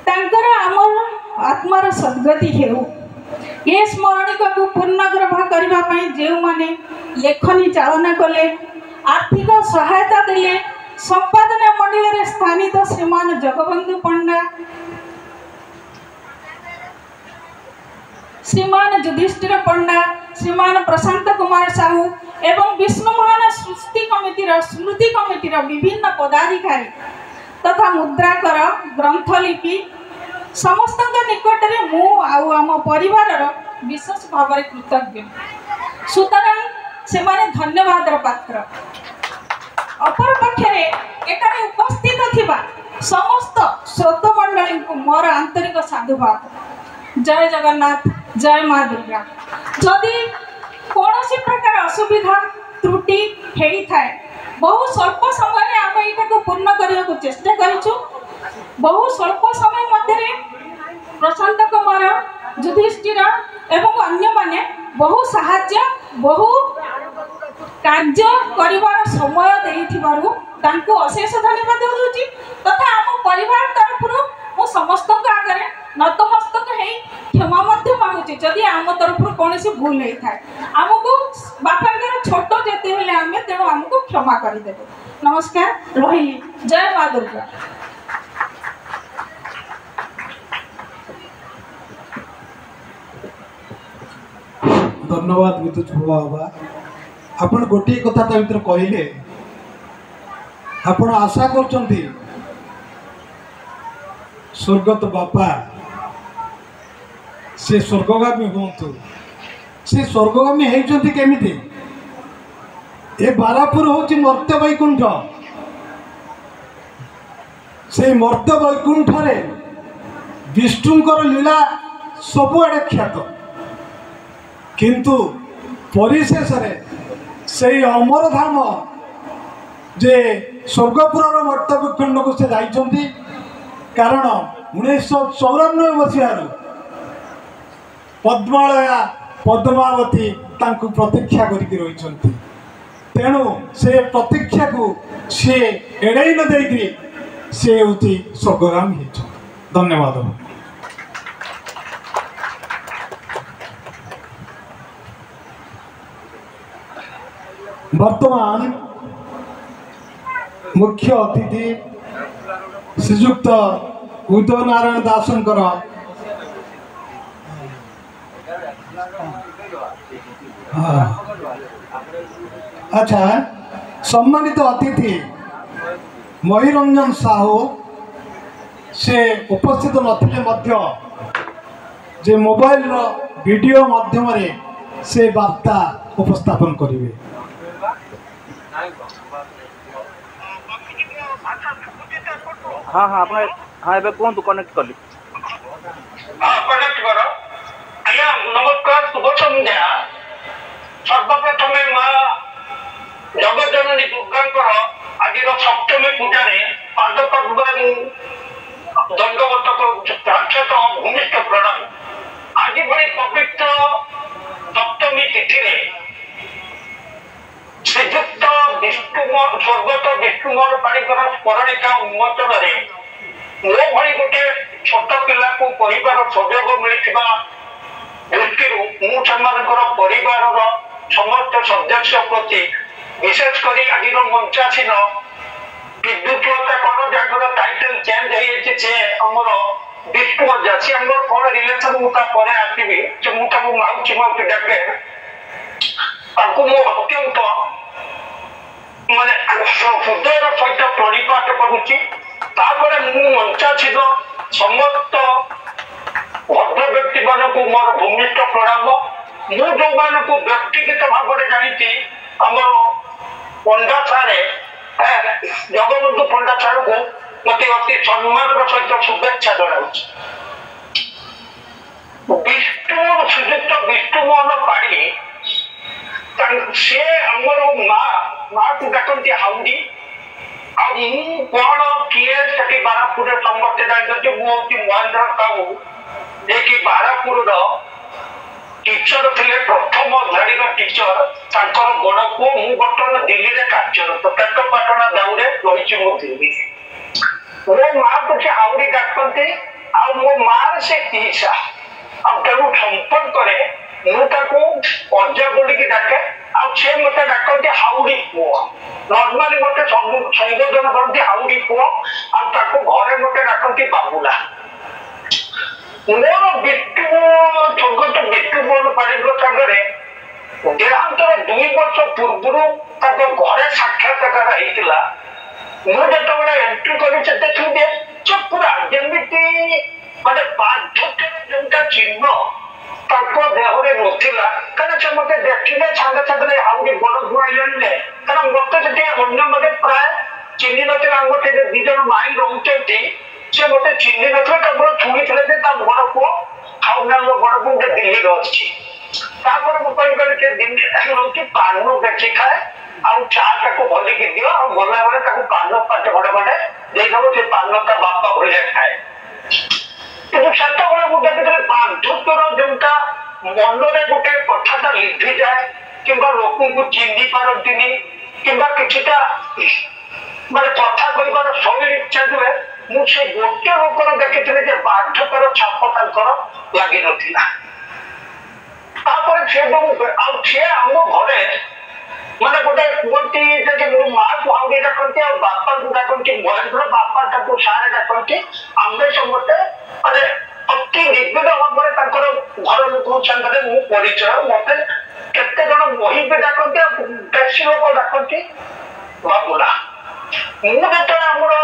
ତାଙ୍କର ଆମର ଆତ୍ମାର ସଦ୍ଗତି ହେଉ। ଏ ସ୍ମରଣିକାକୁ ପୂର୍ଣ୍ଣଗ୍ରଭ କରିବା ପାଇଁ ଯେଉଁମାନେ ଲେଖନୀ ଚାଳନା କଲେ, ଆର୍ଥିକ ସହାୟତା ଦେଲେ ସମ୍ପାଦନା ମଣ୍ଡଳୀରେ ସ୍ଥାନିତ ଶ୍ରୀମାନ ଜଗବନ୍ଧୁ ପଣ୍ଡା, ଶ୍ରୀମାନ ଯୁଧିଷ୍ଠିର ପଣ୍ଡା, ଶ୍ରୀମାନ ପ୍ରଶାନ୍ତ କୁମାର ସାହୁ ଏବଂ ବିଷ୍ଣୁମୋହନ ସ୍ମୃତି କମିଟିର ବିଭିନ୍ନ ପଦାଧିକାରୀ ତଥା ମୁଦ୍ରାକର, ଗ୍ରନ୍ଥଲିପି ସମସ୍ତଙ୍କ ନିକଟରେ ମୁଁ ଆଉ ଆମ ପରିବାରର ବିଶେଷ ଭାବରେ କୃତଜ୍ଞ। ସୁତରାଂ ସେମାନେ ଧନ୍ୟବାଦର ପାତ୍ର। ଅପରପକ୍ଷରେ ଏଠାରେ ଉପସ୍ଥିତ ଥିବା ସମସ୍ତ ଶ୍ରୋତମଣ୍ଡଳୀଙ୍କୁ ମୋର ଆନ୍ତରିକ ସାଧୁବାଦ। ଜୟ ଜଗନ୍ନାଥ, ଜୟ ମା ଦୁର୍ଗା। ଯଦି କୌଣସି ପ୍ରକାର ଅସୁବିଧା ତ୍ରୁଟି ହେଇଥାଏ, ବହୁ ସ୍ୱଳ୍ପ ସମୟରେ ଆମେ ଏଇଟାକୁ ପୂର୍ଣ୍ଣ କରିବାକୁ ଚେଷ୍ଟା କରିଛୁ। ବହୁ ସ୍ୱଳ୍ପ ସମୟ ମଧ୍ୟରେ ପ୍ରଶାନ୍ତ କୁମାର, ଯୁଧିଷ୍ଠିର ଏବଂ ଅନ୍ୟମାନେ ବହୁ ସାହାଯ୍ୟ, ବହୁ କାର୍ଯ୍ୟ କରିବାର ସମୟ ଦେଇଥିବାରୁ ତାଙ୍କୁ ଅଶେଷ ଧନ୍ୟବାଦ ଦେଉଛି। ତଥା ଆମ ପରିବାର ତରଫରୁ ମୁଁ ସମସ୍ତଙ୍କ ଆଗରେ ନତମସ୍ତକ ହେଇ କ୍ଷମା ମଧ୍ୟ ମାଗୁଛି ଯଦି ଆମ ତରଫରୁ କୌଣସି ଭୁଲ ହେଇଥାଏ। ଆମକୁ ବାପାଙ୍କର ଛୋଟ ଯେତେ ହେଲେ ଆମେ, ତେଣୁ ଆମକୁ କ୍ଷମା କରିଦେବେ। ନମସ୍କାର, ରହିଲି। ଜୟ ମା ଦୁର୍ଗା। ଧନ୍ୟବାଦ ବିଦ୍ୟୁତ ବାବା। ଆପଣ ଗୋଟିଏ କଥା ତା ଭିତରେ କହିଲେ, ଆପଣ ଆଶା କରୁଛନ୍ତି ସ୍ୱର୍ଗତ ବାପା ସେ ସ୍ୱର୍ଗଗାମୀ ହୁଅନ୍ତୁ। ସେ ସ୍ୱର୍ଗଗାମୀ ହେଇଛନ୍ତି କେମିତି? ଏ ବାରାପୁର ହେଉଛି ମର୍ତ୍ତ୍ୟ ବୈକୁଣ୍ଠ। ସେଇ ମର୍ତ୍ତ୍ୟ ବୈକୁଣ୍ଠରେ ବିଷ୍ଣୁଙ୍କର ଲୀଳା ସବୁଆଡ଼େ ଖ୍ୟାତ, କିନ୍ତୁ ପରିଶେଷରେ ସେଇ ଅମରଧାମ ଯେ ସ୍ୱର୍ଗପୁରର ମର୍ତ୍ତ୍ୟ ବୈକୁଣ୍ଠକୁ ସେ ଯାଇଛନ୍ତି। କାରଣ 1994 ମସିହାରୁ ପଦ୍ମାଳୟା ପଦ୍ମାବତୀ ତାଙ୍କୁ ପ୍ରତୀକ୍ଷା କରିକି ରହିଛନ୍ତି। ତେଣୁ ସେ ପ୍ରତୀକ୍ଷାକୁ ସିଏ ଏଡ଼େଇ ନ ଦେଇକରି ସେ ହେଉଛି ସ୍ୱର୍ଗଗାମୀ ହେଇଛନ୍ତି। ଧନ୍ୟବାଦ। ବର୍ତ୍ତମାନ ମୁଖ୍ୟ ଅତିଥି ଶ୍ରୀଯୁକ୍ତ ଉଦୟ ନାରାୟଣ ଦାସଙ୍କର ଆଚ୍ଛା, ସମ୍ମାନିତ ଅତିଥି ମୟୂରଞ୍ଜନ ସାହୁ ସେ ଉପସ୍ଥିତ ନଥିଲେ ମଧ୍ୟ ଯେ ମୋବାଇଲର ଭିଡ଼ିଓ ମାଧ୍ୟମରେ ସେ ବାର୍ତ୍ତା ଉପସ୍ଥାପନ କରିବେ। ହଁ ହଁ, ଆପଣ ହଁ ଏବେ କୁହନ୍ତୁ, କନେକ୍ଟ କଲି। କନେକ୍ଟ କର। ଆଜ୍ଞା ନମସ୍କାର, ଶୁଭ ସନ୍ଧ୍ୟା। ସର୍ବପ୍ରଥମେ ମା ଜଗତଜନନୀ ଦୁର୍ଗାଙ୍କର ଆଜିର ସପ୍ତମୀ ପୂଜାରେ ପାଦ ପଦ୍ମରେ ମୁଁ ଦଣ୍ଡବତ କରୁଛି, ସାକ୍ଷାତ ଭୂମିଷ୍ଠ ପ୍ରଣାମ। ଆଜି ଭଳି ପବିତ୍ର ସପ୍ତମୀ ତିଥିରେ ଶ୍ରୀଯୁକ୍ତ ବିଷ୍ଣୁ ସ୍ୱର୍ଗତ ବିଷ୍ଣୁମୋହନ ପାଣିଙ୍କର ସ୍ମରଣିକା ଉନ୍ମୋଚନରେ ମୋ ଭଳି ଗୋଟେ ଛୋଟ ପିଲାକୁ କହିବାର ସୁଯୋଗ ମିଳିଥିବା ଦୃଷ୍ଟିରୁ ମୁଁ ସେମାନଙ୍କର ପରିବାରର ସମସ୍ତ ସଦସ୍ୟ ପ୍ରତି, ବିଶେଷ କରି ଆଜିର ମଞ୍ଚାସୀନ ବିଦ୍ୟୁତଲତା କର, ଯାହାଙ୍କର ଟାଇଟେଲ ଚେଞ୍ଜ ହେଇଯାଇଛି, ସେ ଆମର ବିଷ୍ଣୁ ଅଜା, ସେ ଆମର କଣ ରିଲେସନ ମୁଁ ତା ପରେ ଆସିବି। ସେ ମୁଁ ତାକୁ ମାଉସୀ ମାଉସୀ ଡାକେ। ତାଙ୍କୁ ମୁଁ ଅତ୍ୟନ୍ତ ମାନେ ହୃଦୟର ସହିତ ପ୍ରଣିପାତ କରୁଛି। ତାପରେ ମୁଁ ମଞ୍ଚାସୀନ ସମସ୍ତ ଭଦ୍ର ବ୍ୟକ୍ତି ମାନଙ୍କୁ ମୋର ଭୂମିଷ୍ଠ ପ୍ରଣାମ। ମୁଁ ଯୋଉମାନଙ୍କୁ ବ୍ୟକ୍ତିଗତ ଭାବରେ ଜାଣିଛି, ଆମର ପଣ୍ଡା ସାରେ, ଜଗବନ୍ଧୁ ପଣ୍ଡା ସାରଙ୍କୁ ମତେ ଅତି ସମ୍ମାନର ସହିତ ଶୁଭେଚ୍ଛା ଜଣାଉଛି। ବିଷ୍ଣୁ ଶ୍ରୀଯୁକ୍ତ ବିଷ୍ଣୁମୋହନ ପାଣି, ସେ ଆମର ମା ମାକୁ ଡାକନ୍ତି ହାଉଡି। ଆଉ ମୁଁ କଣ କିଏ ସେଠି ବାରାପୁରରେ ସମସ୍ତେ ଜାଣିଛନ୍ତି। ମୁଁ ହଉଛି ମହେନ୍ଦ୍ର ସାହୁ, ଯିଏକି ବାରାପୁରର ଟିଚର ଥିଲେ, ପ୍ରଥମ ଧାଡ଼ିର ଟିଚର, ତାଙ୍କର ବଡ ପୁଅ। ମୁଁ ବର୍ତ୍ତମାନ ଦିଲ୍ଲୀରେ କାର୍ଯ୍ୟରତ, ପେଟ ପାଟଣା ଦାଉରେ ରହିଛି ମୁଁ ଦିଲ୍ଲୀ। ମୋ ମାକୁ ସେ ଆହୁରି ଡାକନ୍ତି, ଆଉ ମୋ ମାର ସେ ପିଇସା। ଆଉ ତେଣୁ ସମ୍ପର୍କରେ ମୁଁ ତାକୁ ଅଜା ବୋଲିକି ଡାକେ, ଆଉ ସେ ମତେ ଡାକନ୍ତି ହାଉଡି ପୁଅ। ନର୍ମାଲି ମତେ ସମ୍ବୋଧନ କରନ୍ତି ହାଉଡି ପୁଅ, ଆଉ ତାକୁ ଘରେ ମତେ ଡାକନ୍ତି ବାବୁଲା। ମୋର ବିଷ୍ଣୁ ସ୍ୱର୍ଗତ ବିଷ୍ଣୁ ମୋହନ ପାଣିଙ୍କ ସାଙ୍ଗରେ ଦେହାନ୍ତର 2 ବର୍ଷ ପୂର୍ବରୁ ତାଙ୍କ ଘରେ ସାକ୍ଷାତକାର ହେଇଥିଲା। ମୁଁ ଯେତେବେଳେ ଏଣ୍ଟ୍ରି କରି ସେ ଦେଖିଲି ଯେ ପୁରା ଯେମିତି ମାନେ ବାର୍ଦ୍ଧକ୍ୟର ଯୋଉଟା ଚିହ୍ନ ତାଙ୍କ ଦେହରେ ନଥିଲା। କାରଣ ସେ ମତେ ଦେଖିଲେ ସାଙ୍ଗେ ସାଙ୍ଗରେ ଆହୁରି ବଡ ପୁଅ ଆଇଲାଣି, କାରଣ ମତେ ସେଠି ଅନ୍ୟମାନେ ପ୍ରାୟ ଚିହ୍ନି ନଥିଲେ। ଆମର ସେଠି 2 ଜଣ ମାଇଁ ରହୁଛନ୍ତି, ସେ ମତେ ଚିହ୍ନି ନଥିଲେ, କେବଳ ଶୁଣିଥିଲେ ଯେ ତା ବଡ ପୁଅ ହାଉନାଙ୍କ ବଡ ପୁଅ ଗୋଟେ ଦିଲ୍ଲୀରେ ଅଛି। ତାପରେ ମୁଁ କହିଲି ସେ ଦିଲ୍ଲୀ ରହୁଛି, ପାନ ବେଶୀ ଖାଏ, ଆଉ ଚା ତାକୁ ଭଲିକି ଦିଅ, ଆଉ ଗଲାବେଳେ ତାକୁ ପାନ 5 ଖଣ୍ଡେ ଖଣ୍ଡେ ଦେଇଦବ, ସେ ପାନ ତା ବାପା ଭଳିଆ ଖାଏ। କିନ୍ତୁ ସେତେବେଳେ ମୁଁ ଦେଖିଥିଲି ବାର୍ଦ୍ଧକ୍ୟର ଯୋଉଟା ମନରେ ଗୋଟେ କଥାଟା ଲିଭିଯାଏ, କିମ୍ବା ଲୋକଙ୍କୁ ଚିହ୍ନି ପାରନ୍ତିନି, କିମ୍ବା କିଛିଟା ମାନେ କଥା କହିବାର ଶୈଳୀ ଚେଞ୍ଜ ହୁଏ। ମୁଁ ସେ ଗୋଟେ ଲୋକର ଦେଖିଥିଲି ଯେ ବାର୍ଦ୍ଧକ୍ୟର ଛାପ ତାଙ୍କର ଲାଗିନଥିଲା। ତାପରେ ସେ ଯୋଉ ଆଉ ସିଏ ଆମ ଘରେ ମାନେ ଗୋଟେ କୁହନ୍ତି ଯଦି ମୋ ମାକୁ ହାଉଡି ଡାକନ୍ତି ଆଉ ବାପାଙ୍କୁ ଡାକନ୍ତି ମହେନ୍ଦ୍ର, ବାପା ତାକୁ ସାରେ ଡାକନ୍ତି। ଆମେ ସମସ୍ତେ ମାନେ ଅତି ନିବିଡ଼ ଭାବରେ ତାଙ୍କର ଘର ଲୋକଙ୍କ ସାଙ୍ଗରେ ମୁଁ ପରିଚୟ। ମତେ କେତେ ଜଣ ମହି ବି ଡାକନ୍ତି ଆଉ ବେଶୀ ଲୋକ ଡାକନ୍ତି ବାବୁଲା। ମୁଁ ଯେତେବେଳେ ଆମର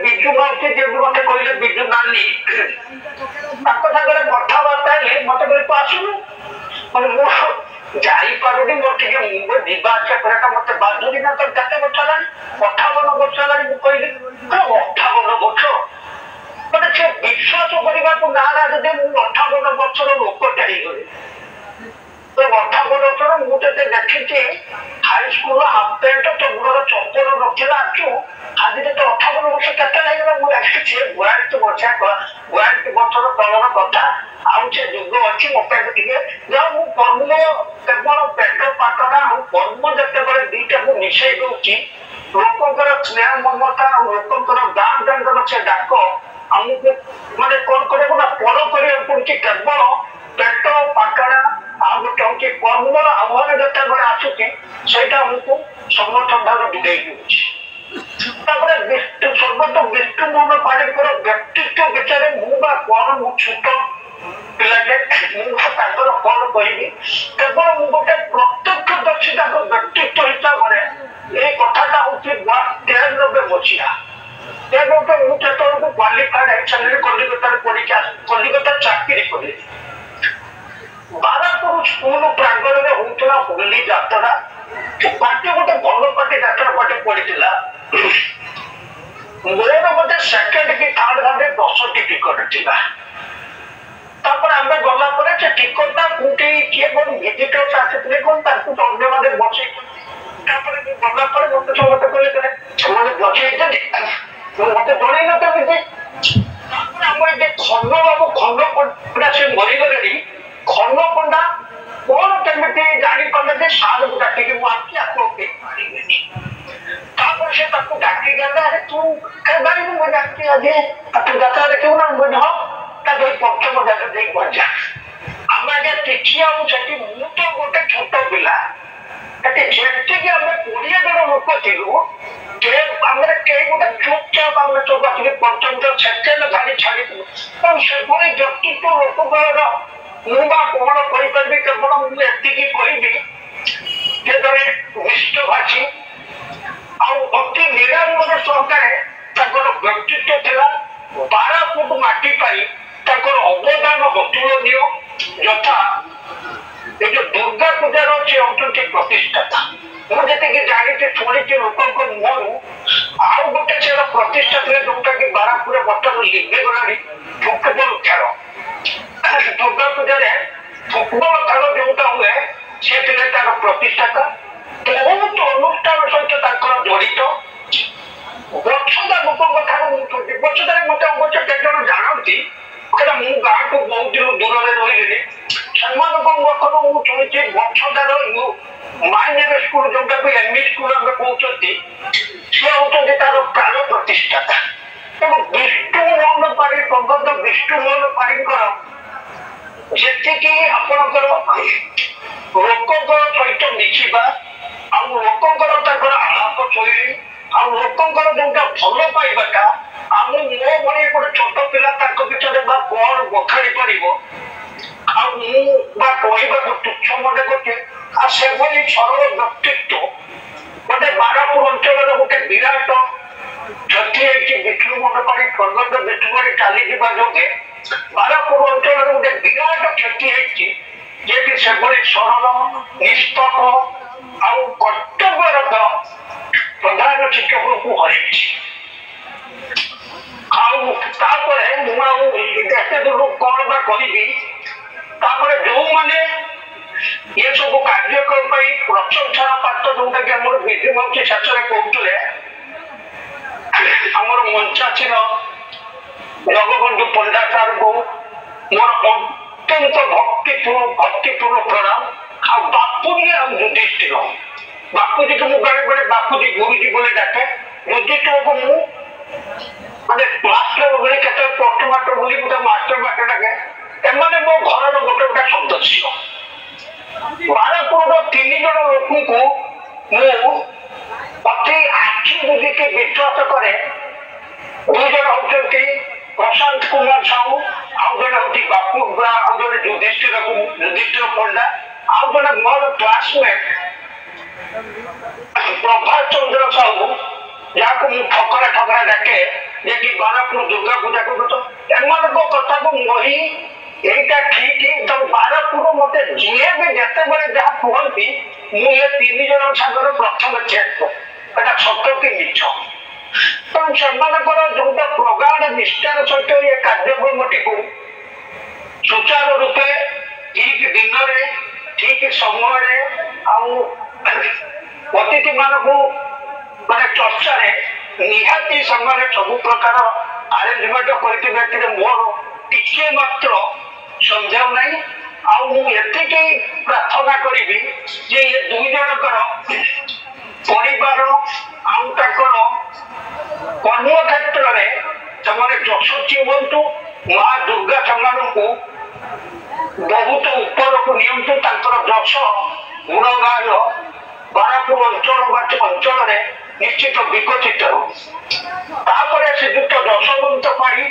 ବିଜୁ ମାଉସୀ ଯେମିତି ମତେ କହିଲେ ବିଜୁ ନାନୀ, ତାଙ୍କ ସାଙ୍ଗରେ କଥାବାର୍ତ୍ତା ହେଲେ ମତେ କହିଲେ ତୁ ଆସୁନୁ, ମାନେ ମୁଁ ଯାଇପାରୁନି, ମୋର ଟିକେ ମୁମ୍ବାଇ ଯିବା ଆସିବା କରିବାଟା ମତେ ବାଧୁନି। ନା ତ କେତେ ବର୍ଷ ହେଲାଣି, 58 ବର୍ଷ ହେଲାଣି। ମୁଁ କହିଲି 58 ବର୍ଷ, ମାନେ ସେ ବିଶ୍ୱାସ କରିବାକୁ ନାରାଜ ଯେ ମୁଁ 58 ବର୍ଷର ଲୋକଟା ହେଇଗଲି। ତ 58 ବର୍ଷର ମୁଁ ତତେ ଦେଖିଛି ହାଇସ୍କୁଲର ହାଫ ପ୍ୟାଣ୍ଟ, ତୋ ଗୋଡର ଚପଲ ନଥିଲା, ଆସୁ ଆଜି ତତେ 58 ବର୍ଷ କେତେ ହେଇଗଲା? ମୁଁ ଦେଖିଛି 42 ବର୍ଷ, 42 ବର୍ଷର ତଳର କଥା। ଆଉ ସେ ଯୁଗ ଅଛି ମୋ ପାଇଁ ଟିକେ ଯାହା ମୁଁ କର୍ମ କେବଳ ପେଟ ପାଟଣା ଆଉ କର୍ମ ଯେତେବେଳେ ଦିଟାକୁ ମିଶେଇ ଦଉଛି, ଲୋକଙ୍କର ସ୍ନେହ ମମତା ଆଉ ଲୋକଙ୍କର ଗାଁ ଗାଁଙ୍କର ସେ ଡାକ ଆମକୁ ମାନେ କଣ କରିବାକୁ ନା ପର କରିବାକୁ ପଡୁଛି। କେବଳ ପେଟ ପାଟଣା ଆଉ ଗୋଟେ ହଉଛି କର୍ମର ଆହ୍ୱାନ ଯେତେବେଳେ ଆସୁଛି ସେଇଟା ଆମକୁ ସମସ୍ତଙ୍କ ଠାରୁ ଦୂରେଇ ଦଉଛି। ତାପରେ ବିଷ୍ଣୁ ସ୍ୱର୍ଗତ ବିଷ୍ଣୁ ମୋହନ ପାଣିଙ୍କର ବ୍ୟକ୍ତିତ୍ୱ ବିଷୟରେ ମୁଁ ବା କଣ, ମୁଁ ଛୋଟ ପିଲାଟେ, ମୁଁ ବା ତାଙ୍କର କଣ କହିବି? କେବଳ ମୁଁ ଗୋଟେ ପ୍ରତ୍ୟକ୍ଷଦର୍ଶୀ ତାଙ୍କ ବ୍ୟକ୍ତିତ୍ୱ ହିସାବରେ ଏଇ କଥାଟା ହଉଛି 93 ମସିହା। ତେଣୁ ମୁଁ ସେତେବେଳକୁ କ୍ୱାଲିଫାଏଡ ହେଇସାରିଲି, କଲିକତାରେ ପଢିକି କଲିକତା ଚାକିରି କଲି। ବାରାପୁର ସ୍କୁଲ ପ୍ରାଙ୍ଗଣରେ ହଉଥିଲା ହୋଲି ଯାତ୍ରା, ପାର୍ଟି ଗୋଟେ ଭଲ ପାର୍ଟି ଯାତ୍ରା ପାର୍ଟି ପଡିଥିଲା। ମୋର ବୋଧେ ସେକେଣ୍ଡ କି ଥାର୍ଡ ଭାବେ 10ଟି ଟିକଟ ଥିଲା। ତାପରେ ଆମେ ଗଲା ପରେ ସେ ଟିକଟ ଟା କୋଉଠି କିଏ କଣ ଭିଜିଟର୍ସ ଆସିଥିଲେ କଣ ତାଙ୍କୁ ଅନ୍ୟମାନେ ବସେଇଛନ୍ତି। ତାପରେ ମୁଁ ଗଲା ପରେ ମତେ ସମସ୍ତେ କହିଲେ ସେମାନେ ବସେଇଛନ୍ତି, ମତେ ଜଣେଇ ନଥିଲେ। ତାପରେ ଆମର ଯେ ଖଣ୍ଡ ବାବୁ, ଖଣ୍ଡ ପଣ୍ଡା, ସେ ମରିଗଲେଣି। ଖଣ୍ଡ ପଣ୍ଡା କଣ କେମିତି ଜାଣିପାରିଲେ ଯେ ସାରଙ୍କୁ ଡାକିକି ମୁଁ ଆଣିଛି, ଆକୁ କେହି ପାରିବେନି। ତାପରେ ସେ ତାକୁ ଡାକିକି ଆଣିଲେ, ଆରେ ତୁ କାଇଁ ମୁଁ ଡାକି ଆଜି ତାକୁ ଯାତ୍ରା ଦେଖିବୁ ନା? ମୁଁ କହିଲି ହଁ। ତାକୁ ଏଇ ପଞ୍ଚମ ଜାଗା ଦେଇ ମଜା ଆମେ ଆଜ୍ଞା କିଛି ଆଉ ସେଠି ମୁଁ ତ ଗୋଟେ ଛୋଟ ପିଲା, ସେଠି ଯେତିକି ଆମେ 20 ଜଣ ଲୋକ ଥିଲୁ ଆମର କେହି ଗୋଟେ ଚୁପଚାପ ଆମେ ସବୁ ଆସିକି ପଞ୍ଚମ ସେକେଣ୍ଡ ଧାଡ଼ି ଛାଡ଼ିଥିଲୁ। ତେଣୁ ସେଭଳି ବ୍ୟକ୍ତିତ୍ୱ ଲୋକଙ୍କର ମୁଁ ବା କଣ କହିପାରିବି? କେବଳ ମୁଁ ଏତିକି କହିବି ଯେ ଜଣେ ମିଷ୍ଟଭାଷୀ ଆଉ ଅତି ନିରାମ୍ବର ସହକାରେ ତାଙ୍କର ବ୍ୟକ୍ତିତ୍ୱ ଥିଲା। 12 ଫୁଟ ମାଟି ପାଇଁ ତାଙ୍କର ଅବଦାନ ଅତୁଳନୀୟ। ଯଥା ଏ ଯୋଉ ଦୁର୍ଗା ପୂଜାର ସେ ହଉଛନ୍ତି ପ୍ରତିଷ୍ଠାତା, ମୁଁ ଯେତିକି ଜାଣିଛି ଶୁଣିଛି ଲୋକଙ୍କ ମୁହଁରୁ। ଆଉ ଗୋଟେ ସେ ପ୍ରତିଷ୍ଠା ଥିଲେ ଯୋଉଟା କି ବାରାପୁରରେ ବର୍ତ୍ତମାନ ଲିଭିଗଲାଣି, ଫୁଟବଲ ଖେଳ। ଦୁର୍ଗା ପୂଜାରେ ଫୁଟବଲ ଖେଳ ଯୋଉଟା ହୁଏ ସେ ଥିଲେ ତାର ପ୍ରତିଷ୍ଠାତା। ବହୁତ ଅନୁଷ୍ଠାନ ସହିତ ତାଙ୍କର ଜଡ଼ିତ। ବଛଦା ଲୋକଙ୍କ ଠାରୁ ମୁଁ ଶୁଣିଛି, ବଛଦାରେ ମତେ ଅବଶ୍ୟ କେତେ ଜଣ ଜାଣନ୍ତି, କାରଣ ମୁଁ ଗାଁଠୁ ବହୁତ ଦିନ ଦୂରରେ ରହିଲିଣି। ସେମାନଙ୍କ ପାଖରୁ ମୁଁ ଶୁଣିଛି ବଛଦାର ମାଇନର ସ୍କୁଲ ଯୋଉଟାକୁ ଏମଇ ସ୍କୁଲ ଆମେ କହୁଛନ୍ତି, ସେ ହଉଛନ୍ତି ତାର ପ୍ରାଣ ପ୍ରତିଷ୍ଠାତା। ତେଣୁ ବିଷ୍ଣୁ ମୋହନ ପାଣି, ସ୍ୱର୍ଗତ ବିଷ୍ଣୁ ମୋହନ ପାଣିଙ୍କର ଯେତିକି ଯେତିକି ଆପଣଙ୍କର ଲୋକଙ୍କ ସହିତ ମିଶିବା ଆଉ ଲୋକଙ୍କର ତାଙ୍କର ଆଳାପ ଶୈଳୀ ଆଉ ଲୋକଙ୍କର ଯୋଉଟା ଭଲ ପାଇବାଟା, ଆଉ ମୋ ଭଳି ଗୋଟେ ଛୋଟ ପିଲା ତାଙ୍କ ଭିତରେ ବା କଣ ବଖାଣି ପାରିବ, ଆଉ ମୁଁ ବା କହିବାକୁ ତୁଚ୍ଛ ମନେ କରୁଛି। ଆଉ ସେଭଳି ସରଳ ବ୍ୟକ୍ତିତ୍ୱ ଗୋଟେ ବାରପୁର ଅଞ୍ଚଳର ଗୋଟେ ବିରାଟ କ୍ଷତି ହେଇଛି। ବିଷ୍ଣୁ ମୋହନ ପାଣି, ସ୍ୱର୍ଗତ ବିଷ୍ଣୁ ପାଣି ଚାଲିଯିବା ଯୋଗେ ବାରପୁର ଅଞ୍ଚଳରେ ଗୋଟେ ବିରାଟ କ୍ଷତି ହେଇଛି, ଯିଏକି ସେଭଳି ସରଳ, ନିଷ୍ପକ ଆଉ କର୍ତ୍ତବ୍ୟରତ ପ୍ରଧାନ ଶିକ୍ଷକଙ୍କୁ ହରେଇଛି। ଆଉ ତାପରେ ମୁଁ ଆଉ ଏତେ ଦୂର କଣ ବା କହିବି। ତାପରେ ଯୋଉମାନେ ଏସବୁ କାର୍ଯ୍ୟକ୍ରମ ପାଇଁ ପ୍ରଶଂସାର ପାତ୍ର, ଯୋଉଟାକି ଆମର ବିଜୁ ମନ୍ତ୍ରୀ ଶେଷରେ କହୁଥିଲେ, ଆମର ମଞ୍ଚାସୀନ ଜଗବନ୍ଧୁ ପଣ୍ଡା ସାରଙ୍କୁ ମୋର ଅତ୍ୟନ୍ତ ଭକ୍ତିପୂର୍ଣ୍ଣ ପ୍ରଣାମ। ଆଉ ବାପୁଜୀ ଆଉ ଯୁଧିଷ୍ଠିର, ବାପୁଜୀକୁ ମୁଁ ବେଳେ ବେଳେ ବାପୁଜୀ ଗୁରୁଜୀ ବୋଲି ଡାକେ, ଯୁଧିଷ୍ଠିରକୁ ମୁଁ ମାନେ ମାଷ୍ଟର ବୋଲି, କେତେବେଳେ ପୋଷ୍ଟ ମାଷ୍ଟର ବୋଲି ମୁଁ ତାକୁ ମାଷ୍ଟର ମାଷ୍ଟର ଡାକେ। ଏମାନେ ମୋ ଘରର ଗୋଟେ ଗୋଟେ ସଦସ୍ୟ। ବାରପୁରର 3 ଜଣ ଲୋକଙ୍କୁ ମୁଁ ଅତି ଆଖି ବୁଜିକି ବିଶ୍ୱାସ କରେ। 2 ଜଣ ହଉଛନ୍ତି ପ୍ରଶାନ୍ତ କୁମାର ସାହୁ, ଆଉ ଜଣେ ହଉଛି ବାପୁ, ଆଉ ଜଣେ ଯୁଧିଷ୍ଠିର ପଣ୍ଡା, ଆଉ ଜଣେ ମୋର କ୍ଲାସମେଟ ପ୍ରଭାତ ଚନ୍ଦ୍ର ସାହୁ, ଯାହାକୁ ମୁଁ ଠକରା ଠକରା ଡାକେ, ଯିଏକି ବାରପୁର ଦୁର୍ଗା ପୂଜା କରୁଛ। ଏମାନଙ୍କ କଥାକୁ ମହି ଏଇଟା ଠିକ। ତ ବାରପୁର ମତେ ଯିଏ ବି ଯେତେବେଳେ ଯାହା କୁହନ୍ତି, ମୁଁ ଏ 3 ଜଣ ସାଙ୍ଗରେ ପ୍ରଥମେ ଚେକ୍ କରେ ଏଟା ସତ କି ମିଛ। ତେଣୁ ସେମାନଙ୍କର ଯୋଉଟା ପ୍ରଗାଢ ନିଷ୍ଠାର ସହିତ ଏ କାର୍ଯ୍ୟକ୍ରମଟିକୁ ସୁଚାରୁ ରୂପେ ଠିକ ଦିନରେ ଠିକ ସମୟରେ ଆଉ ଅତିଥି ମାନଙ୍କୁ ମାନେ ଚର୍ଚ୍ଚାରେ ନିହାତି ସେମାନେ ସବୁ ପ୍ରକାର ଆରେଞ୍ଜମେଣ୍ଟ କରିଥିବେ, ଏଥିରେ ମୋର ଟିକେ ମାତ୍ର ସନ୍ଦେହ ନାହିଁ। ଆଉ ମୁଁ ଏତିକି ପ୍ରାର୍ଥନା କରିବି ଯେ ଏ 2 ଜଣଙ୍କର ପରିବାର ଆଉ ତାଙ୍କର କର୍ମକ୍ଷେତ୍ରରେ ସେମାନେ ଯଶସ୍ୱୀ ହୁଅନ୍ତୁ, ମା ଦୁର୍ଗା ସେମାନଙ୍କୁ ବହୁତ ଉପରକୁ ନିଅନ୍ତୁ, ତାଙ୍କର ଯଶ ଗୁଣଗାନ ବାରପୁର ଅଞ୍ଚଳ ବା ଅଞ୍ଚଳରେ ନିଶ୍ଚିତ ବିକଶିତ ହେଉ। ତାପରେ ଶ୍ରୀଯୁକ୍ତ ଯଶୋବନ୍ତ ପାଣି,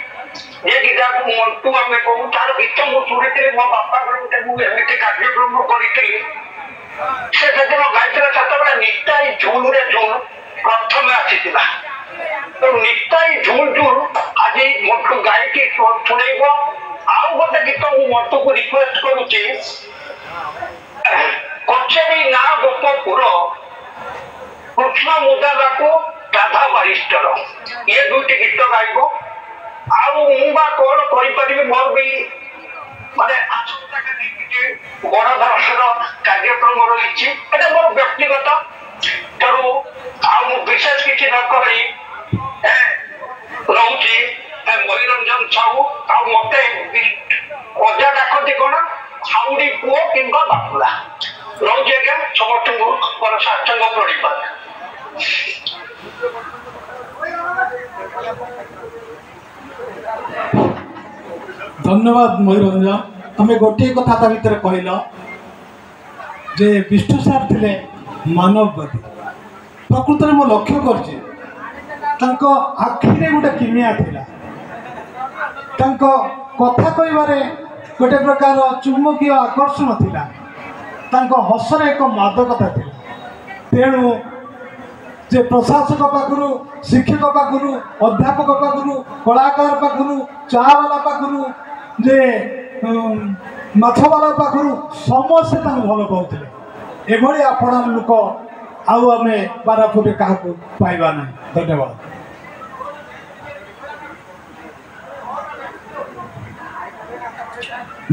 ଯିଏକି ଯାହାକୁ ମଣ୍ଟୁ ଆମେ କହୁ, ତାର ଗୀତ ମୁଁ ଶୁଣିଥିଲି। ମୋ ବାପାଙ୍କର ଗୋଟେ ମୁଁ ଏମିତି କାର୍ଯ୍ୟକ୍ରମ କରିଥିଲି, ସେ ସେଦିନ ଗାଇଥିଲା। ସେତେବେଳେ ନିତାଇ ଝୁଲରେ ଝୁଲ ପ୍ରଥମେ ଆସିଥିଲା। ତେଣୁ ନିତାଇ ଝୁଲ ଝୁଲ ଆଜି ମଣ୍ଟୁ ଗାଇକି ଶୁଣେଇବ। ଆଉ ଗୋଟେ ଗୀତ ମୁଁ ମଣ୍ଟୁକୁ ରିକ୍ୱେଷ୍ଟ କରୁଛି, କଚେରୀ ନା ଗୋପପୁର କୃଷ୍ଣ ମୁଦାଲାକୁ ରାଧା ବାରିଷ୍ଟର, ଇଏ 2ଟି ଗୀତ ଗାଇବ। ଆଉ ମୁଁ ବା କଣ କହିପାରିବି, ମୋର ବି ମାନେ ଆସନ୍ତାକାଲି କିଛି ବଡ ଧରଣର କାର୍ଯ୍ୟକ୍ରମ ରହିଛି, ଏଟା ମୋର ବ୍ୟକ୍ତିଗତ। ତେଣୁ ଆଉ ମୁଁ ବିଶେଷ କିଛି ନ କହି ରହୁଛି। ମୟୂରଞ୍ଜନ ସାହୁ, ଆଉ ମତେ ଅଜା ଡାକନ୍ତି କଣ, ହାଉଡି ପୁଅ କିମ୍ବା ବାପୁଲା। ରହୁଛି ଆଜ୍ଞା, ସମସ୍ତଙ୍କୁ ମୋର ସାଷ୍ଟାଙ୍ଗ ପ୍ରଣିପାତ। ଧନ୍ୟବାଦ ମୟୂରଞ୍ଜନ। ତମେ ଗୋଟିଏ କଥା ତା ଭିତରେ କହିଲ ଯେ ବିଷ୍ଣୁ ସାର୍ ଥିଲେ ମାନବବାଦୀ। ପ୍ରକୃତରେ ମୁଁ ଲକ୍ଷ୍ୟ କରିଛି ତାଙ୍କ ଆଖିରେ ଗୋଟେ କିମିଆ ଥିଲା, ତାଙ୍କ କଥା କହିବାରେ ଗୋଟେ ପ୍ରକାର ଚୁମ୍ବକୀୟ ଆକର୍ଷଣ ଥିଲା, ତାଙ୍କ ହସରେ ଏକ ମାଦକତା ଥିଲା। ତେଣୁ ଯେ ପ୍ରଶାସକ ପାଖରୁ, ଶିକ୍ଷକ ପାଖରୁ, ଅଧ୍ୟାପକ ପାଖରୁ, କଳାକାର ପାଖରୁ, ଚାବାଲା ପାଖରୁ, ଯେ ମାଛବାଲା ପାଖରୁ ସମସ୍ତେ ତାଙ୍କୁ ଭଲ ପାଉଥିଲେ। ଏଭଳି ଆପଣାର ଲୋକ ଆଉ ଆମେ ବାରାପୁରରେ କାହାକୁ ପାଇବା ନାହିଁ। ଧନ୍ୟବାଦ।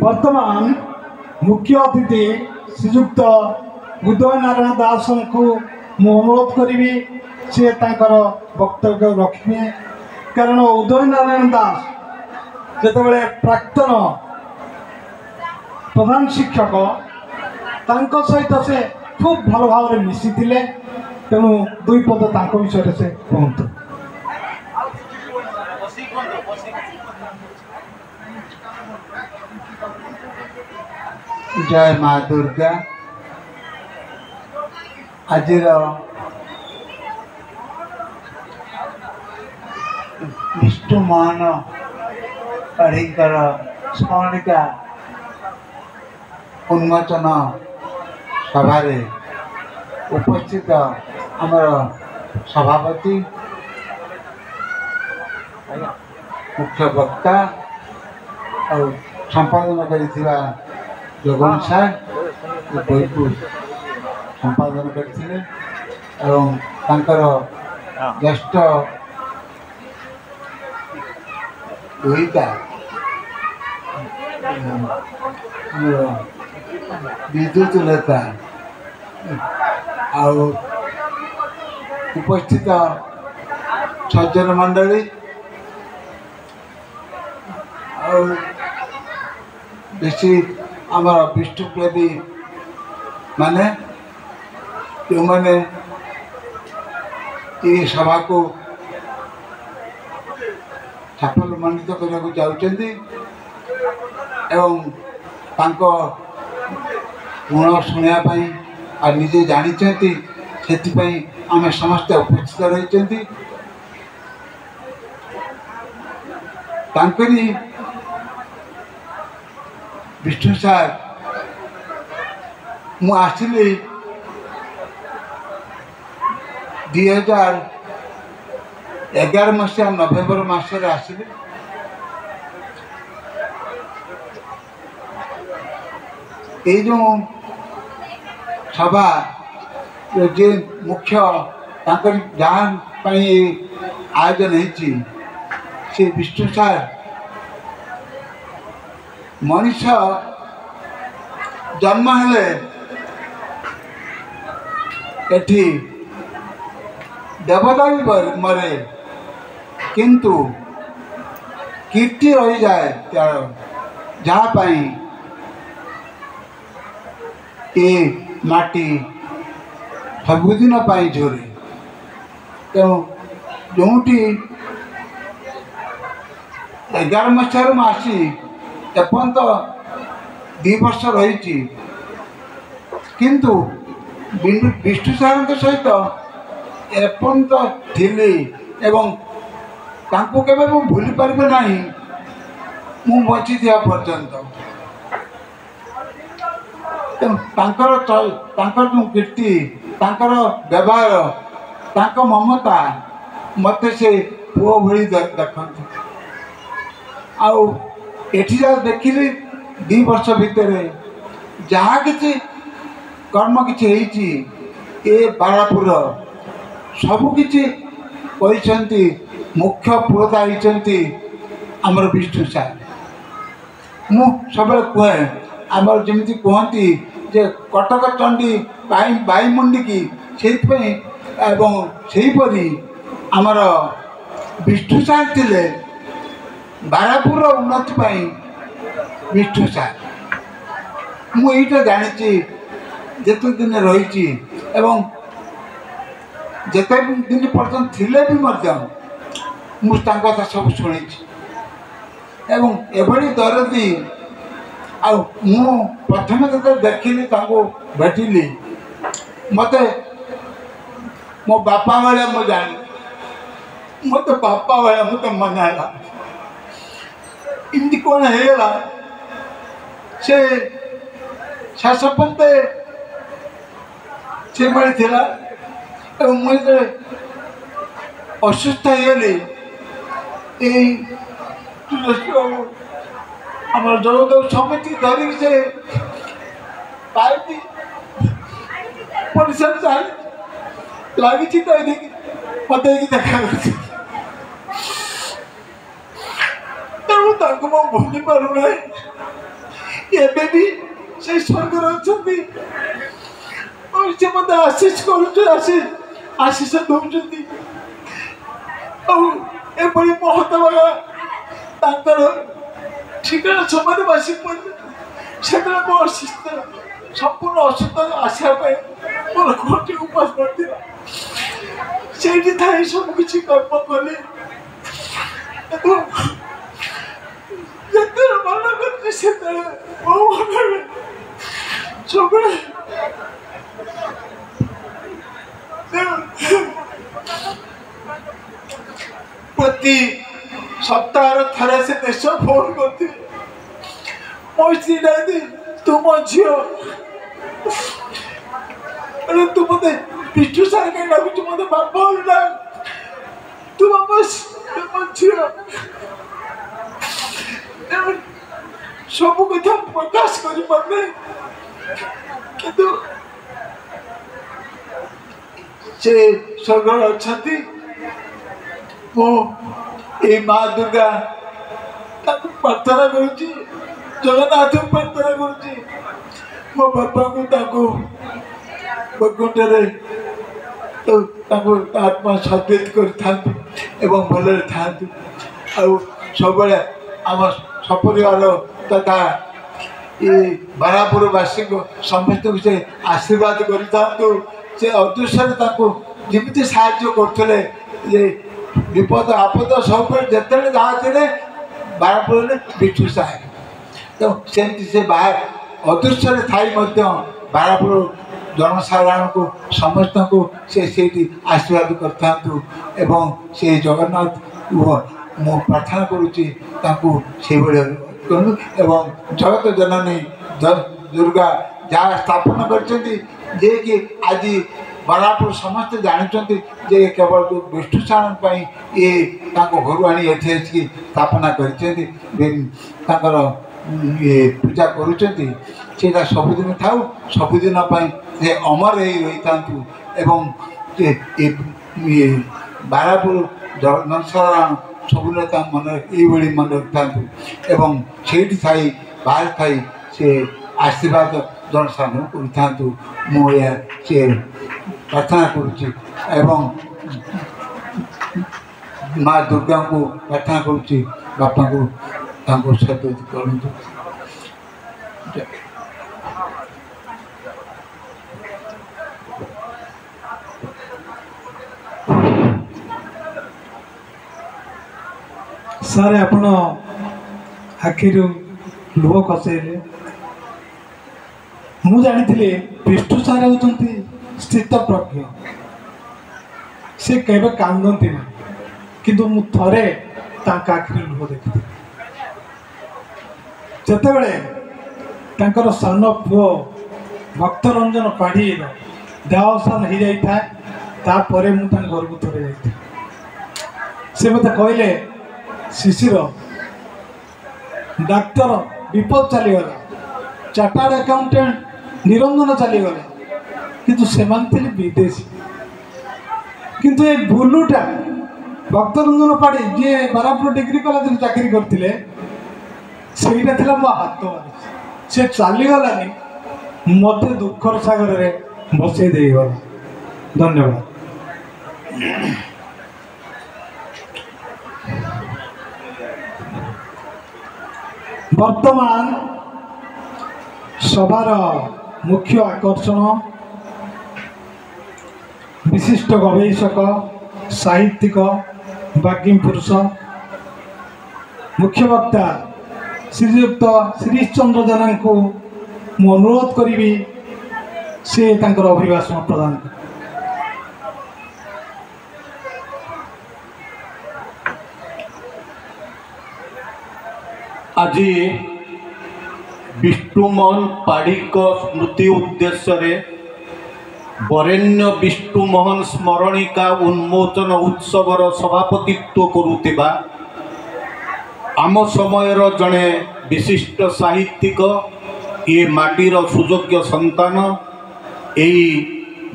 ବର୍ତ୍ତମାନ ମୁଖ୍ୟ ଅତିଥି ଶ୍ରୀଯୁକ୍ତ ଉଦୟ ନାରାୟଣ ଦାସଙ୍କୁ ମୁଁ ଅନୁରୋଧ କରିବି ସେ ତାଙ୍କର ବକ୍ତବ୍ୟ ରଖିବେ। କାରଣ ଉଦୟ ନାରାୟଣ ଦାସ ଯେତେବେଳେ ପ୍ରାକ୍ତନ ପ୍ରଧାନ ଶିକ୍ଷକ, ତାଙ୍କ ସହିତ ସେ ଖୁବ୍ ଭଲ ଭାବରେ ମିଶିଥିଲେ। ତେଣୁ ଦୁଇ ପଦ ତାଙ୍କ ବିଷୟରେ ସେ କୁହନ୍ତୁ। ଜୟ ମା ଦୁର୍ଗା। ଆଜିର ବିଷ୍ଣୁ ମୋହନ ପାଢ଼ୀଙ୍କର ସ୍ମରଣିକା ଉନ୍ମୋଚନ ସଭାରେ ଉପସ୍ଥିତ ଆମର ସଭାପତି, ମୁଖ୍ୟ ବକ୍ତା ଆଉ ସମ୍ପାଦନ କରିଥିବା ଜଗନ ସାର୍ ଏ ବହିକୁ ସମ୍ପାଦନ କରିଥିଲେ ଏବଂ ତାଙ୍କର ଜ୍ୟେଷ୍ଠ ଦୁହିତା ଆମର ବିଦ୍ୟୁତ ନେତା ଆଉ ଉପସ୍ଥିତ ସଜ୍ଜନ ମଣ୍ଡଳୀ ଆଉ ବେଶୀ ଆମର ବିଷ୍ଣୁପ୍ରେମୀ ମାନେ ଯେଉଁମାନେ ଏ ସଭାକୁ ସାଫଲ୍ୟମଣ୍ଡିତ କରିବାକୁ ଯାଉଛନ୍ତି ଏବଂ ତାଙ୍କ ଗୁଣ ଶୁଣିବା ପାଇଁ ଆଉ ନିଜେ ଜାଣିଛନ୍ତି, ସେଥିପାଇଁ ଆମେ ସମସ୍ତେ ଉପସ୍ଥିତ ରହିଛନ୍ତି। ତାଙ୍କରି ବିଷ୍ଣୁ ସାର୍, ମୁଁ ଆସିଲି 2011 ମସିହା ନଭେମ୍ବର ମାସରେ ଆସିଲି। ଏଇ ଯେଉଁ ସଭା ଯେ ମୁଖ୍ୟ ତାଙ୍କରି ଯାହା ପାଇଁ ଆୟୋଜନ ହେଇଛି, ସେ ବିଷ୍ଣୁ ସାର୍ ମଣିଷ ଜନ୍ମ ହେଲେ ଏଠି ଦେବତା ବି ମରେ, କିନ୍ତୁ କୀର୍ତ୍ତି ରହିଯାଏ ତାର, ଯାହା ପାଇଁ ଏ ମାଟି ସବୁଦିନ ପାଇଁ ଝରେ। ତେଣୁ ଯେଉଁଠି 11 ମସିହାରୁ ମୁଁ ଆସି ଏପର୍ଯ୍ୟନ୍ତ 2 ବର୍ଷ ରହିଛି, କିନ୍ତୁ ବିଷ୍ଣୁ ସାରଙ୍କ ସହିତ ଏପର୍ଯ୍ୟନ୍ତ ଥିଲି ଏବଂ ତାଙ୍କୁ କେବେ ମୁଁ ଭୁଲି ପାରିବି ନାହିଁ ମୁଁ ବଞ୍ଚିଥିବା ପର୍ଯ୍ୟନ୍ତ। ତେଣୁ ତାଙ୍କର ଯେଉଁ କୀର୍ତ୍ତି, ତାଙ୍କର ବ୍ୟବହାର, ତାଙ୍କ ମମତା ମୋତେ ସେ ପୁଅ ଭଳି ଦେଖନ୍ତି। ଆଉ ଏଠି ଯାହା ଦେଖିଲି 2 ବର୍ଷ ଭିତରେ ଯାହା କିଛି କର୍ମ କିଛି ହେଇଛି, ଏ ବାରାପୁର ସବୁକିଛି କରିଛନ୍ତି, ମୁଖ୍ୟ ପୁରୋଧା ହେଇଛନ୍ତି ଆମର ବିଷ୍ଣୁ ସାର୍। ମୁଁ ସବୁବେଳେ କୁହେ, ଆମର ଯେମିତି କୁହନ୍ତି ଯେ କଟକ ଚଣ୍ଡୀ ବାଇମୁଣ୍ଡିକି, ସେଇଥିପାଇଁ ଏବଂ ସେହିପରି ଆମର ବିଷ୍ଣୁ ସାର୍ ଥିଲେ ବାରାପୁରର ଉନ୍ନତି ପାଇଁ ବିଷ୍ଣୁ ସାର୍। ମୁଁ ଏଇଟା ଜାଣିଛି ଯେତେ ଦିନ ରହିଛି ଏବଂ ଯେତେ ଦିନ ପର୍ଯ୍ୟନ୍ତ ଥିଲେ ବି ମଧ୍ୟ ମୁଁ ତାଙ୍କ କଥା ସବୁ ଶୁଣିଛି। ଏବଂ ଏଭଳି ଦରଦୀ, ଆଉ ମୁଁ ପ୍ରଥମେ ଯେତେବେଳେ ଦେଖିଲି ତାଙ୍କୁ ଭେଟିଲି, ମୋତେ ମୋ ବାପା ଭଳିଆ ମୁଁ ଜାଣିଲି, ମୋତେ ବାପା ଭଳିଆ ମୋତେ ମନେ ହେଲା। ଏମିତି କ'ଣ ହେଇଗଲା, ସେ ଶେଷ ପର୍ଯ୍ୟନ୍ତ ସେଭଳି ଥିଲା। ଏବଂ ମୁଁ ଯେତେବେଳେ ଅସୁସ୍ଥ ହେଇଗଲି, ଏଇ ବାବୁ ଆମର ଜଗଦେବ ସମିତି ଧରିକି ସେ ପାଇପ୍ ପରିସର ଚାଲି ଲାଗିଛି ତ ଏଇଠି ମୋତେ ଏଇଠି ଦେଖା କରୁଛି। ତେଣୁ ତାଙ୍କୁ ମୁଁ ଭୁଲି ପାରୁନାହିଁ। ଏବେ ବି ସେଇ ସ୍ୱର୍ଗରେ ଅଛନ୍ତି, ସେ ମୋତେ ଆଶିଷ କରୁଛୁ, ଆଶିଷ ଦେଉଛନ୍ତି। ଆଉ ଏଭଳି ମହତ ତାଙ୍କର ଠିକଣା ସମୟରେ ବାସି ପଡ଼ିଲେ, ସେତେବେଳେ ମୁଁ ଅସୁସ୍ଥ, ସମ୍ପୂର୍ଣ୍ଣ ଅସୁସ୍ଥ ଆସିବା ପାଇଁ ମୋର କୌଣସି ଉପାୟ ନଥିଲା। ସେଇଠି ଥାଇ ସବୁ କିଛି କର୍ମ କଲି। ଏବଂ ଯେତେବେଳେ ମନ କରୁଛି ସେତେବେଳେ ମୋ ମନରେ ସବୁବେଳେ ପ୍ରତି ସପ୍ତାହର ଥରେ ସେ ନିଶ୍ଚୟ ଫୋନ କରିଥିବେ। ମୋ ସ୍ତ୍ରୀ ଡାକନ୍ତି, ତୁ ମୋ ଝିଅ, ତୁ ମତେ ବିଷ୍ଣୁ ସାର୍ କାହିଁ ଡାକୁଛୁ, ମତେ ବାପା ବୋଲି ଡାକ, ତୁ ବାପା ମୋ ଝିଅ। ସବୁ କଥା ପ୍ରକାଶ କରିପାରୁନି, କିନ୍ତୁ ସେ ସ୍ୱର୍ଗରେ ଅଛନ୍ତି। ମୁଁ ଏଇ ମା ଦୁର୍ଗା ତାଙ୍କୁ ପ୍ରାର୍ଥନା କରୁଛି, ଜଗନ୍ନାଥଙ୍କୁ ପ୍ରାର୍ଥନା କରୁଛି, ମୋ ବାପାଙ୍କୁ ତାଙ୍କୁ ବୈକୁଣ୍ଠରେ ତାଙ୍କୁ ଆତ୍ମା ସଦ୍ଗତି କରିଥାନ୍ତୁ ଏବଂ ଭଲରେ ଥାଆନ୍ତୁ। ଆଉ ସବୁବେଳେ ଆମ ସପରିବାର ତଥା ଏ ବାରାପୁରବାସୀଙ୍କୁ ସମସ୍ତଙ୍କୁ ସେ ଆଶୀର୍ବାଦ କରିଥାନ୍ତୁ। ସେ ଅଦୃଶ୍ୟରେ ତାଙ୍କୁ ଯେମିତି ସାହାଯ୍ୟ କରୁଥିଲେ, ଯେ ବିପଦ ଆପଦ ସବୁବେଳେ ଯେତେବେଳେ ଯାହା ଥିଲେ ବାରାପୁରରେ ବିଷ୍ଣୁ ସାହେବ, ତ ସେମିତି ସେ ବାହାର ଅଦୃଶ୍ୟରେ ଥାଇ ମଧ୍ୟ ବାରାପୁର ଜନସାଧାରଣଙ୍କୁ ସମସ୍ତଙ୍କୁ ସେ ସେଇଠି ଆଶୀର୍ବାଦ କରିଥାନ୍ତୁ। ଏବଂ ସେ ଜଗନ୍ନାଥ ମୁଁ ପ୍ରାର୍ଥନା କରୁଛି ତାଙ୍କୁ ସେଇଭଳି କରନ୍ତୁ। ଏବଂ ଜଗତ ଜନନୀ ଦୁର୍ଗା ଯାହା ସ୍ଥାପନ କରିଛନ୍ତି, ଯିଏକି ଆଜି ବାରାପୁର ସମସ୍ତେ ଜାଣୁଛନ୍ତି ଯେ କେବଳ ବିଷ୍ଣୁ ସାରଙ୍କ ପାଇଁ ଇଏ ତାଙ୍କ ଘରୁ ଆଣି ଏଠି ଆସିକି ସ୍ଥାପନା କରିଛନ୍ତି, ତାଙ୍କର ଇଏ ପୂଜା କରୁଛନ୍ତି, ସେଇଟା ସବୁଦିନ ଥାଉ, ସବୁଦିନ ପାଇଁ ସେ ଅମର ହେଇ ରହିଥାନ୍ତୁ। ଏବଂ ଇଏ ବାରାପୁର ଜନସାଧାରଣ ସବୁଦିନ ତାଙ୍କ ମନରେ ଏଇଭଳି ମନେ ରଖିଥାନ୍ତୁ ଏବଂ ସେଇଠି ଥାଇ ବାହାରେ ଥାଇ ସେ ଆଶୀର୍ବାଦ ଜନସାଧାରଣ କରିଥାନ୍ତୁ। ମୁଁ ଏହା ସେ ପ୍ରାର୍ଥନା କରୁଛି ଏବଂ ମା ଦୁର୍ଗାଙ୍କୁ ପ୍ରାର୍ଥନା କରୁଛି ବାପାଙ୍କୁ ତାଙ୍କୁ ସଦ୍ଗତି କରନ୍ତୁ। ସାର୍, ଆପଣ ଆଖିରୁ ଲୁହ ଖସେଇଲେ। ମୁଁ ଜାଣିଥିଲି ବିଷ୍ଣୁ ସାର୍ ହେଉଛନ୍ତି ସ୍ଥିତପ୍ରଜ୍ଞ, ସେ କେବେ କାନ୍ଦନ୍ତି ନାହିଁ, କିନ୍ତୁ ମୁଁ ଥରେ ତାଙ୍କ ଆଖିରେ ଲୁହ ଦେଖିଥିଲି। ଯେତେବେଳେ ତାଙ୍କର ସାନ ପୁଅ ଭକ୍ତରଞ୍ଜନ ପାଢ଼ୀର ଦେହାବସାନ ହେଇଯାଇଥାଏ, ତାପରେ ମୁଁ ତାଙ୍କ ଘରକୁ ଥରେ ଯାଇଥିଲି। ସେ ମୋତେ କହିଲେ, ଶିଶିର, ଡାକ୍ତର ବିପଦ ଚାଲିଗଲା, ଚାର୍ଟାର୍ଡ ଆକାଉଣ୍ଟାଣ୍ଟ ନିରଞ୍ଜନ ଚାଲିଗଲା, କିନ୍ତୁ ସେମାନେ ଥିଲେ ବିଦେଶୀ। କିନ୍ତୁ ଏ ବୁଲୁଟା ଭକ୍ତରଞ୍ଜନ ପାଢ଼ୀ ଯିଏ ବାରାପୁର ଡିଗ୍ରୀ କଲେଜରେ ଚାକିରି କରିଥିଲେ, ସେଇଟା ଥିଲା ମୋ ହାତ ମାରିଛି। ସେ ଚାଲିଗଲାନି, ମୋତେ ଦୁଃଖର ସାଗରରେ ବସେଇ ଦେଇଗଲା। ଧନ୍ୟବାଦ। ବର୍ତ୍ତମାନ ସଭାର ମୁଖ୍ୟ ଆକର୍ଷଣ ବିଶିଷ୍ଟ ଗବେଷକ, ସାହିତ୍ୟିକ, ବାଗ୍ମୀ ପୁରୁଷ, ମୁଖ୍ୟ ବକ୍ତା ଶ୍ରୀଯୁକ୍ତ ଶିରିଶ ଚନ୍ଦ୍ର ଜେନାଙ୍କୁ ମୁଁ ଅନୁରୋଧ କରିବି ସେ ତାଙ୍କର ଅଭିଭାଷଣ ପ୍ରଦାନ କରିବେ। ଆଜି ବିଷ୍ଣୁମୋହନ ପାଢ଼ୀଙ୍କ ସ୍ମୃତି ଉଦ୍ଦେଶ୍ୟରେ ବରେଣ୍ୟ ବିଷ୍ଣୁମୋହନ ସ୍ମରଣିକା ଉନ୍ମୋଚନ ଉତ୍ସବର ସଭାପତିତ୍ୱ କରୁଥିବା ଆମ ସମୟର ଜଣେ ବିଶିଷ୍ଟ ସାହିତ୍ୟିକ, ଏ ମାଟିର ସୁଯୋଗ୍ୟ ସନ୍ତାନ, ଏଇ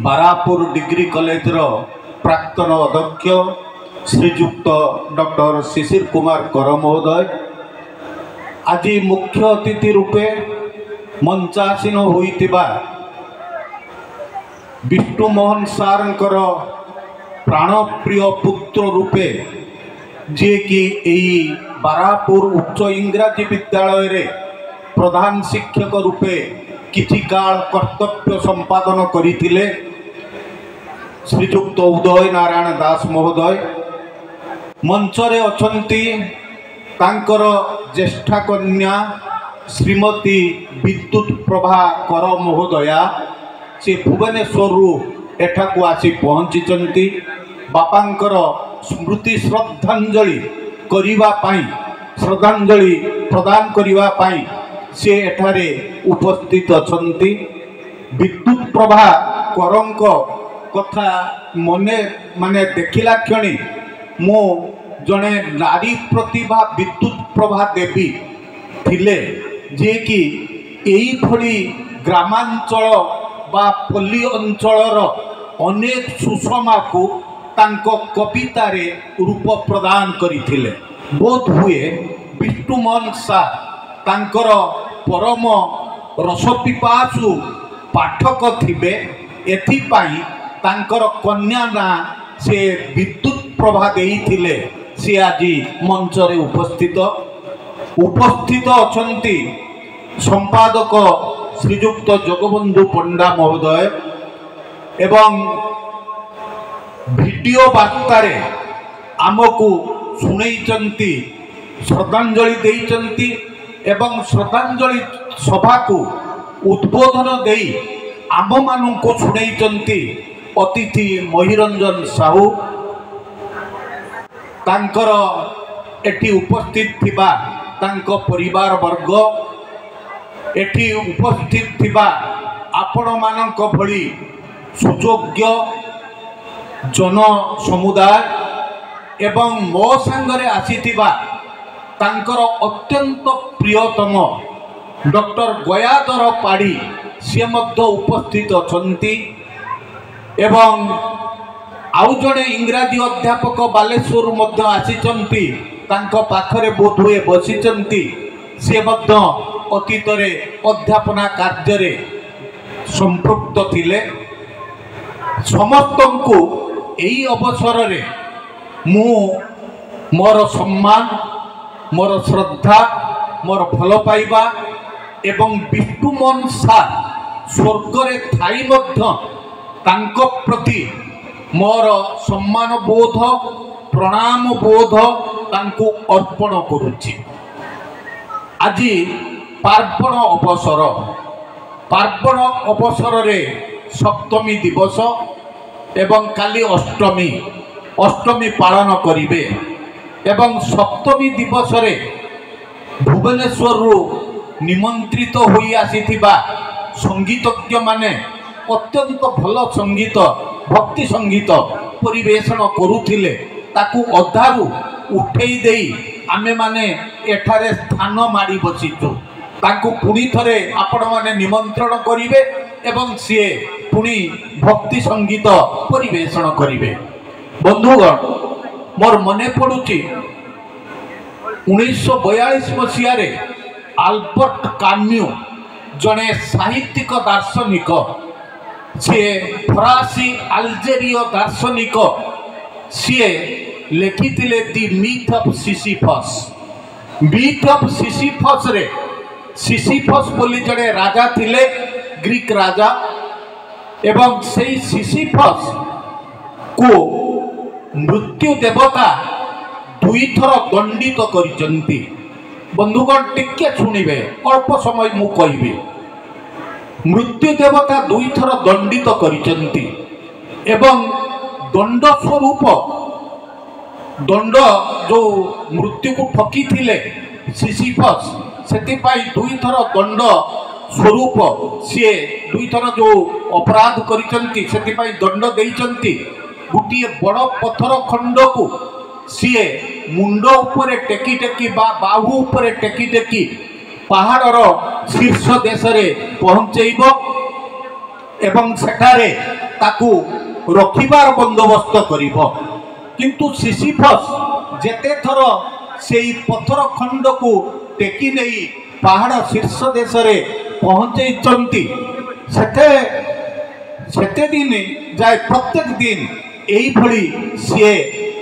ବାରାପୁର ଡିଗ୍ରୀ କଲେଜର ପ୍ରାକ୍ତନ ଅଧ୍ୟକ୍ଷ ଶ୍ରୀଯୁକ୍ତ ଡକ୍ଟର ଶିଶିର କୁମାର କର ମହୋଦୟ ଆଜି ମୁଖ୍ୟ ଅତିଥି ରୂପେ ମଞ୍ଚାସୀନ ହୋଇଥିବା ବିଷ୍ଣୁମୋହନ ସାର୍ଙ୍କର ପ୍ରାଣପ୍ରିୟ ପୁତ୍ର ରୂପେ ଯିଏକି ଏଇ ବାରାପୁର ଉଚ୍ଚ ଇଂରାଜୀ ବିଦ୍ୟାଳୟରେ ପ୍ରଧାନ ଶିକ୍ଷକ ରୂପେ କିଛି କାଳ କର୍ତ୍ତବ୍ୟ ସମ୍ପାଦନ କରିଥିଲେ ଶ୍ରୀଯୁକ୍ତ ଉଦୟ ନାରାୟଣ ଦାସ ମହୋଦୟ। ମଞ୍ଚରେ ଅଛନ୍ତି ତାଙ୍କର ଜ୍ୟେଷ୍ଠା କନ୍ୟା ଶ୍ରୀମତୀ ବିଦ୍ୟୁତ ପ୍ରଭା କର ମହୋଦୟା, ସେ ଭୁବନେଶ୍ୱରରୁ ଏଠାକୁ ଆସି ପହଞ୍ଚିଛନ୍ତି। ବାପାଙ୍କର ସ୍ମୃତି ଶ୍ରଦ୍ଧାଞ୍ଜଳି କରିବା ପାଇଁ, ଶ୍ରଦ୍ଧାଞ୍ଜଳି ପ୍ରଦାନ କରିବା ପାଇଁ ସେ ଏଠାରେ ଉପସ୍ଥିତ ଅଛନ୍ତି। ବିଦ୍ୟୁତ ପ୍ରଭା କରଙ୍କ କଥା ମନେ ମାନେ ଦେଖିଲା କ୍ଷଣି ମୁଁ ଜଣେ ନାରୀ ପ୍ରତିଭା ବିଦ୍ୟୁତ ପ୍ରଭା ଦେବୀ ଥିଲେ, ଯିଏକି ଏଇଭଳି ଗ୍ରାମାଞ୍ଚଳ ବା ପଲ୍ଲୀ ଅଞ୍ଚଳର ଅନେକ ସୁଷମାକୁ ତାଙ୍କ କବିତାରେ ରୂପ ପ୍ରଦାନ କରିଥିଲେ। ବୋଧ ହୁଏ ବିଷ୍ଣୁମୋହନ ସାର୍ ତାଙ୍କର ପରମ ରସପିପାସୁ ପାଠକ ଥିବେ, ଏଥିପାଇଁ ତାଙ୍କର କନ୍ୟା ନାଁ ସେ ବିଦ୍ୟୁତ ପ୍ରଭା ଦେଇଥିଲେ। ସେ ଆଜି ମଞ୍ଚରେ ଉପସ୍ଥିତ ଅଛନ୍ତି। ସମ୍ପାଦକ ଶ୍ରୀଯୁକ୍ତ ଜଗବନ୍ଧୁ ପଣ୍ଡା ମହୋଦୟ ଏବଂ ଭିଡ଼ିଓ ବାର୍ତ୍ତାରେ ଆମକୁ ଶୁଣେଇଛନ୍ତି, ଶ୍ରଦ୍ଧାଞ୍ଜଳି ଦେଇଛନ୍ତି ଏବଂ ଶ୍ରଦ୍ଧାଞ୍ଜଳି ସଭାକୁ ଉଦ୍ବୋଧନ ଦେଇ ଆମମାନଙ୍କୁ ଶୁଣେଇଛନ୍ତି ଅତିଥି ମହିରଞ୍ଜନ ସାହୁ। ତାଙ୍କର ଏଠି ଉପସ୍ଥିତ ଥିବା ତାଙ୍କ ପରିବାର ବର୍ଗ, ଏଠି ଉପସ୍ଥିତ ଥିବା ଆପଣମାନଙ୍କ ଭଳି ସୁଯୋଗ୍ୟ ଜନ ସମୁଦାୟ ଏବଂ ମୋ ସାଙ୍ଗରେ ଆସିଥିବା ତାଙ୍କର ଅତ୍ୟନ୍ତ ପ୍ରିୟତମ ଡକ୍ଟର ଗୟାଧର ପାଢ଼ୀ, ସିଏ ମଧ୍ୟ ଉପସ୍ଥିତ ଅଛନ୍ତି ଏବଂ ଆଉ ଜଣେ ଇଂରାଜୀ ଅଧ୍ୟାପକ ବାଲେଶ୍ୱରରୁ ମଧ୍ୟ ଆସିଛନ୍ତି, ତାଙ୍କ ପାଖରେ ବୋଧହୁଏ ବସିଛନ୍ତି। ସିଏ ମଧ୍ୟ ଅତୀତରେ ଅଧ୍ୟାପନା କାର୍ଯ୍ୟରେ ସମ୍ପୃକ୍ତ ଥିଲେ। ସମସ୍ତଙ୍କୁ ଏହି ଅବସରରେ ମୁଁ ମୋର ସମ୍ମାନ, ମୋର ଶ୍ରଦ୍ଧା, ମୋର ଭଲ ପାଇବା ଏବଂ ବିଷ୍ଣୁମୋହନ ସାର୍ ସ୍ୱର୍ଗରେ ଥାଇ ମଧ୍ୟ ତାଙ୍କ ପ୍ରତି ମୋର ସମ୍ମାନ ବୋଧ, ପ୍ରଣାମ ବୋଧ ତାଙ୍କୁ ଅର୍ପଣ କରୁଛି। ଆଜି ପାର୍ବଣ ଅବସର, ପାର୍ବଣ ଅବସରରେ ସପ୍ତମୀ ଦିବସ ଏବଂ କାଲି ଅଷ୍ଟମୀ, ଅଷ୍ଟମୀ ପାଳନ କରିବେ ଏବଂ ସପ୍ତମୀ ଦିବସରେ ଭୁବନେଶ୍ୱରରୁ ନିମନ୍ତ୍ରିତ ହୋଇ ଆସିଥିବା ସଙ୍ଗୀତଜ୍ଞମାନେ ଅତ୍ୟନ୍ତ ଭଲ ସଙ୍ଗୀତ, ଭକ୍ତି ସଙ୍ଗୀତ ପରିବେଷଣ କରୁଥିଲେ। ତାକୁ ଅଧାରୁ ଉଠେଇ ଦେଇ ଆମେମାନେ ଏଠାରେ ସ୍ଥାନ ମାଡ଼ି ବସିଛୁ। ତାଙ୍କୁ ପୁଣି ଥରେ ଆପଣମାନେ ନିମନ୍ତ୍ରଣ କରିବେ ଏବଂ ସିଏ ପୁଣି ଭକ୍ତି ସଙ୍ଗୀତ ପରିବେଷଣ କରିବେ। ବନ୍ଧୁଗଣ, ମୋର ମନେ ପଡ଼ୁଛି 1942 ମସିହାରେ ଆଲବର୍ଟ କାମ୍ୟୁ ଜଣେ ସାହିତ୍ୟିକ ଦାର୍ଶନିକ, ସିଏ ଫରାସୀ ଆଲଜେରୀୟ ଦାର୍ଶନିକ, ସିଏ ଲେଖିଥିଲେ the myth of Sisyphus. Myth of ସିସିଫସ୍ରେ ସିସିଫସ୍ ବୋଲି ଜଣେ ରାଜା ଥିଲେ, ଗ୍ରୀକ୍ ରାଜା, ଏବଂ ସେଇ ସିସିଫସ୍କୁ ମୃତ୍ୟୁ ଦେବତା ଦୁଇଥର ଦଣ୍ଡିତ କରିଛନ୍ତି। ବନ୍ଧୁଗଣ, ଟିକେ ଶୁଣିବେ, ଅଳ୍ପ ସମୟ ମୁଁ କହିବି। ମୃତ୍ୟୁ ଦେବତା ଦୁଇଥର ଦଣ୍ଡିତ କରିଛନ୍ତି ଏବଂ ଦଣ୍ଡ ସ୍ୱରୂପ, ଦଣ୍ଡ ଯେଉଁ ମୃତ୍ୟୁକୁ ଠକିଥିଲେ ସିସିଫସ୍, ସେଥିପାଇଁ ଦୁଇଥର ଦଣ୍ଡ ସ୍ୱରୂପ ସିଏ ଦୁଇଥର ଯେଉଁ ଅପରାଧ କରିଛନ୍ତି ସେଥିପାଇଁ ଦଣ୍ଡ ଦେଇଛନ୍ତି। ଗୋଟିଏ ବଡ଼ ପଥର ଖଣ୍ଡକୁ ସିଏ ମୁଣ୍ଡ ଉପରେ ଟେକି ଟେକି ବା ବାହୁ ଉପରେ ଟେକି ଟେକି ପାହାଡ଼ର ଶୀର୍ଷ ଦେଶରେ ପହଞ୍ଚେଇବ ଏବଂ ସେଠାରେ ତାକୁ ରଖିବାର ବନ୍ଦୋବସ୍ତ କରିବ। କିନ୍ତୁ ସିସିଫସ୍ ଯେତେ ଥର ସେଇ ପଥର ଖଣ୍ଡକୁ ଟେକି ନେଇ ପାହାଡ଼ ଶୀର୍ଷ ଦେଶରେ ପହଞ୍ଚେଇଛନ୍ତି, ସେତେ ଦିନ ଯାଏ ପ୍ରତ୍ୟେକ ଦିନ ଏଇଭଳି ସିଏ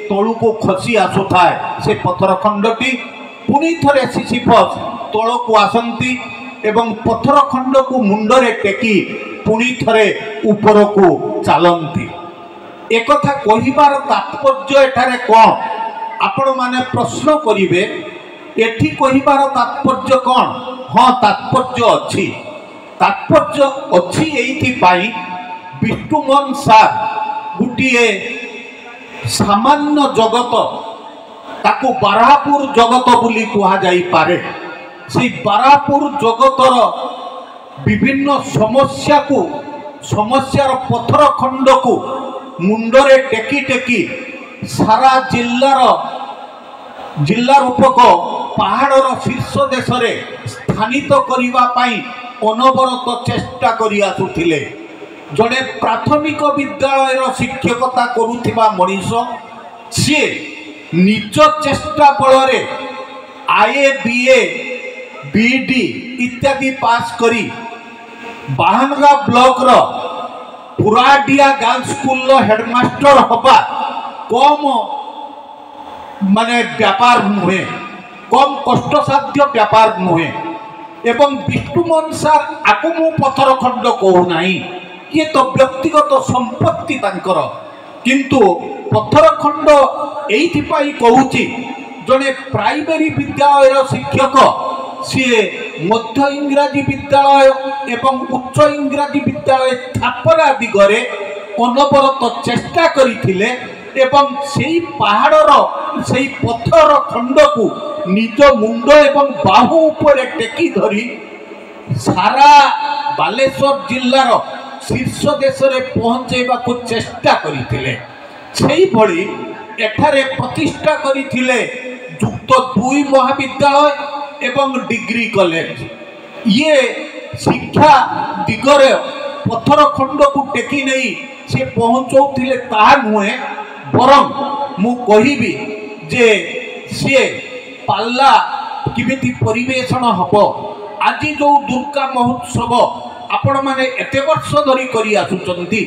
ତଳକୁ ଖସି ଆସୁଥାଏ ସେ ପଥର ଖଣ୍ଡଟି। ପୁଣି ଥରେ ସିସିଫସ୍ ତଳକୁ ଆସନ୍ତି ଏବଂ ପଥର ଖଣ୍ଡକୁ ମୁଣ୍ଡରେ ଟେକି ପୁଣି ଥରେ ଉପରକୁ ଚାଲନ୍ତି। ଏକଥା କହିବାର ତାତ୍ପର୍ଯ୍ୟ ଏଠାରେ କ'ଣ, ଆପଣମାନେ ପ୍ରଶ୍ନ କରିବେ। ଏଠି କହିବାର ତାତ୍ପର୍ଯ୍ୟ କ'ଣ? ହଁ, ତାତ୍ପର୍ଯ୍ୟ ଅଛି। ତାତ୍ପର୍ଯ୍ୟ ଅଛି ଏଇଥିପାଇଁ, ବିଷ୍ଣୁମୋହନ ସାର୍ ଗୋଟିଏ ସାମାନ୍ୟ ଜଗତ, ତାକୁ ବାରାପୁର ଜଗତ ବୋଲି କୁହାଯାଇପାରେ। ସେଇ ବାରାପୁର ଜଗତର ବିଭିନ୍ନ ସମସ୍ୟାକୁ, ସମସ୍ୟାର ପଥର ଖଣ୍ଡକୁ ମୁଣ୍ଡରେ ଟେକି ଟେକି ସାରା ଜିଲ୍ଲାର ଜିଲ୍ଲା ରୂପକ ପାହାଡ଼ର ଶୀର୍ଷ ଦେଶରେ ସ୍ଥାନିତ କରିବା ପାଇଁ ଅନବରତ ଚେଷ୍ଟା କରି ଆସୁଥିଲେ। ଜଣେ ପ୍ରାଥମିକ ବିଦ୍ୟାଳୟର ଶିକ୍ଷକତା କରୁଥିବା ମଣିଷ, ସିଏ ନିଜ ଚେଷ୍ଟା ବଳରେ I A, B A, B D ଇତ୍ୟାଦି ପାସ୍ କରି ବାହାନଗା ବ୍ଲକର ପୁରାଡିଆ ଗାର୍ଲସ ସ୍କୁଲର ହେଡ଼ମାଷ୍ଟର ହେବା କମ ମାନେ ବ୍ୟାପାର ନୁହେଁ, କମ୍ କଷ୍ଟସାଧ୍ୟ ବ୍ୟାପାର ନୁହେଁ। ଏବଂ ବିଷ୍ଣୁମୋହନ ସାର୍, ଆକୁ ମୁଁ ପଥର ଖଣ୍ଡ କହୁନାହିଁ, ଇଏ ତ ବ୍ୟକ୍ତିଗତ ସମ୍ପତ୍ତି ତାଙ୍କର, କିନ୍ତୁ ପଥର ଖଣ୍ଡ ଏଇଥିପାଇଁ କହୁଛି, ଜଣେ ପ୍ରାଇମେରୀ ବିଦ୍ୟାଳୟର ଶିକ୍ଷକ ସିଏ ମଧ୍ୟ ଇଂରାଜୀ ବିଦ୍ୟାଳୟ ଏବଂ ଉଚ୍ଚ ଇଂରାଜୀ ବିଦ୍ୟାଳୟ ସ୍ଥାପନା ଦିଗରେ ଅନବରତ ଚେଷ୍ଟା କରିଥିଲେ ଏବଂ ସେଇ ପାହାଡ଼ର ସେଇ ପଥର ଖଣ୍ଡକୁ ନିଜ ମୁଣ୍ଡ ଏବଂ ବାହୁ ଉପରେ ଟେକି ଧରି ସାରା ବାଲେଶ୍ୱର ଜିଲ୍ଲାର ଶୀର୍ଷ ଦେଶରେ ପହଞ୍ଚାଇବାକୁ ଚେଷ୍ଟା କରିଥିଲେ। ସେଇଭଳି ଏଠାରେ ପ୍ରତିଷ୍ଠା କରିଥିଲେ ଯୁକ୍ତ ଦୁଇ ମହାବିଦ୍ୟାଳୟ ଏବଂ ଡିଗ୍ରୀ କଲେଜ। ଇଏ ଶିକ୍ଷା ଦିଗରେ ପଥର ଖଣ୍ଡକୁ ଟେକି ନେଇ ସେ ପହଞ୍ଚଉଥିଲେ ତାହା ନୁହେଁ, ବରଂ ମୁଁ କହିବି ଯେ ସିଏ ପାଲା କେମିତି ପରିବେଷଣ ହେବ, ଆଜି ଯେଉଁ ଦୁର୍ଗା ମହୋତ୍ସବ ଆପଣମାନେ ଏତେ ବର୍ଷ ଧରି କରି ଆସୁଛନ୍ତି,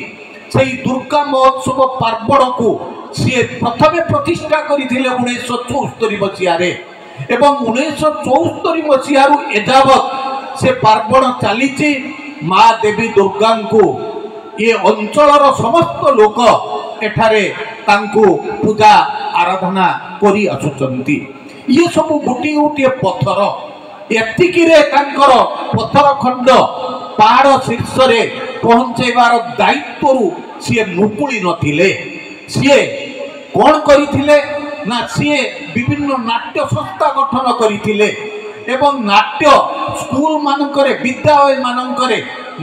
ସେଇ ଦୁର୍ଗା ମହୋତ୍ସବ ପାର୍ବଣକୁ ସିଏ ପ୍ରଥମେ ପ୍ରତିଷ୍ଠା କରିଥିଲେ 1974 ମସିହାରେ ଏବଂ 1974 ମସିହାରୁ ଏଯାବତ୍ ସେ ପାର୍ବଣ ଚାଲିଛି। ମା ଦେବୀ ଦୁର୍ଗାଙ୍କୁ ଏ ଅଞ୍ଚଳର ସମସ୍ତ ଲୋକ ଏଠାରେ ତାଙ୍କୁ ପୂଜା ଆରାଧନା କରି ଆସୁଛନ୍ତି। ଇଏ ସବୁ ଗୋଟିଏ ଗୋଟିଏ ପଥର। ଏତିକିରେ ତାଙ୍କର ପଥର ଖଣ୍ଡ ପାହାଡ଼ ଶୀର୍ଷରେ ପହଞ୍ଚାଇବାର ଦାୟିତ୍ୱରୁ ସିଏ ମୁକୁଳି ନଥିଲେ। ସିଏ କ'ଣ କରିଥିଲେ ନା, ସିଏ ବିଭିନ୍ନ ନାଟ୍ୟ ସଂସ୍ଥା ଗଠନ କରିଥିଲେ ଏବଂ ନାଟ୍ୟ ସ୍କୁଲ ମାନଙ୍କରେ, ବିଦ୍ୟାଳୟ ମାନଙ୍କରେ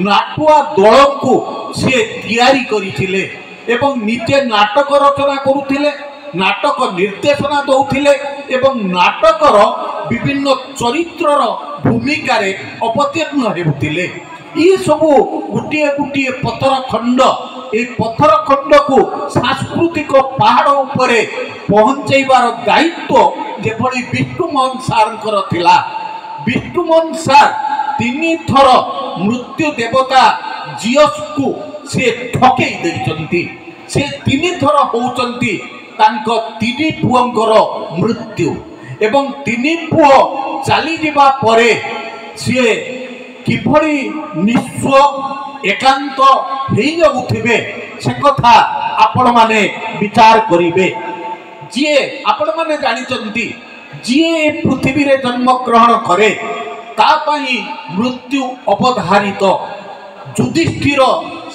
ନାଟୁଆ ଦଳଙ୍କୁ ସିଏ ତିଆରି କରିଥିଲେ ଏବଂ ନିଜେ ନାଟକ ରଚନା କରୁଥିଲେ, ନାଟକ ନିର୍ଦ୍ଦେଶନା ଦେଉଥିଲେ ଏବଂ ନାଟକର ବିଭିନ୍ନ ଚରିତ୍ରର ଭୂମିକାରେ ଅବତୀର୍ଣ୍ଣ ହେଉଥିଲେ। ଏସବୁ ଗୋଟିଏ ଗୋଟିଏ ପଥର ଖଣ୍ଡ। ଏଇ ପଥର ଖଣ୍ଡକୁ ସାଂସ୍କୃତିକ ପାହାଡ଼ ଉପରେ ପହଞ୍ଚେଇବାର ଦାୟିତ୍ୱ ଯେଭଳି ବିଷ୍ଣୁମୋହନ ସାର୍ଙ୍କର ଥିଲା। ବିଷ୍ଣୁମୋହନ ସାର୍ ତିନିଥର ମୃତ୍ୟୁ ଦେବତା ଜିଅସକୁ ସିଏ ଠକେଇ ଦେଇଛନ୍ତି। ସେ ତିନିଥର ହେଉଛନ୍ତି ତାଙ୍କ ତିନି ପୁଅଙ୍କର ମୃତ୍ୟୁ ଏବଂ ତିନି ପୁଅ ଚାଲିଯିବା ପରେ ସିଏ କିଭଳି ନିଃସ୍ୱ ଏକାନ୍ତ ହେଇଯାଉଥିବେ, ସେ କଥା ଆପଣମାନେ ବିଚାର କରିବେ। ଯିଏ ଆପଣମାନେ ଜାଣିଛନ୍ତି, ଯିଏ ଏ ପୃଥିବୀରେ ଜନ୍ମଗ୍ରହଣ କରେ ତା ପାଇଁ ମୃତ୍ୟୁ ଅବଧାରିତ। ଯୁଧିଷ୍ଠିର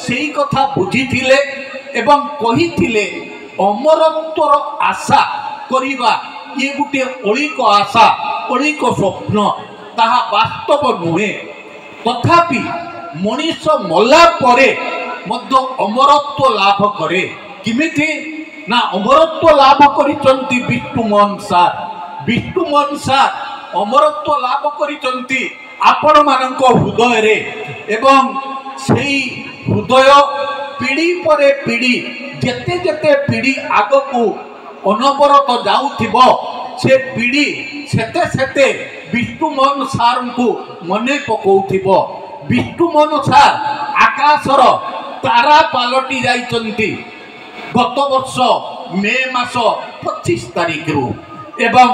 ସେଇ କଥା ବୁଝିଥିଲେ ଏବଂ କହିଥିଲେ, ଅମରତ୍ୱର ଆଶା କରିବା ଇଏ ଗୋଟିଏ ଅଳିକ ଆଶା, ଅଳିକ ସ୍ୱପ୍ନ, ତାହା ବାସ୍ତବ ନୁହେଁ। ତଥାପି ମଣିଷ ମଲା ପରେ ମଧ୍ୟ ଅମରତ୍ୱ ଲାଭ କରେ। କେମିତି ନା ଅମରତ୍ୱ ଲାଭ କରିଛନ୍ତି ବିଷ୍ଣୁମୋହନ ସାର୍। ବିଷ୍ଣୁମୋହନ ସାର୍ ଅମରତ୍ୱ ଲାଭ କରିଛନ୍ତି ଆପଣମାନଙ୍କ ହୃଦୟରେ ଏବଂ ସେଇ ହୃଦୟ ପିଢ଼ି ପରେ ପିଢ଼ି, ଯେତେ ଯେତେ ପିଢ଼ି ଆଗକୁ ଅନବରତ ଯାଉଥିବ, ସେ ପିଢ଼ି ସେତେ ସେତେ ବିଷ୍ଣୁମୋହନ ସାର୍ଙ୍କୁ ମନେ ପକାଉଥିବ। ବିଷ୍ଣୁମୋହନ ସାର୍ ଆକାଶର ତାରା ପାଲଟି ଯାଇଛନ୍ତି ଗତ ବର୍ଷ ମେ ମାସ 25 ତାରିଖରୁ ଏବଂ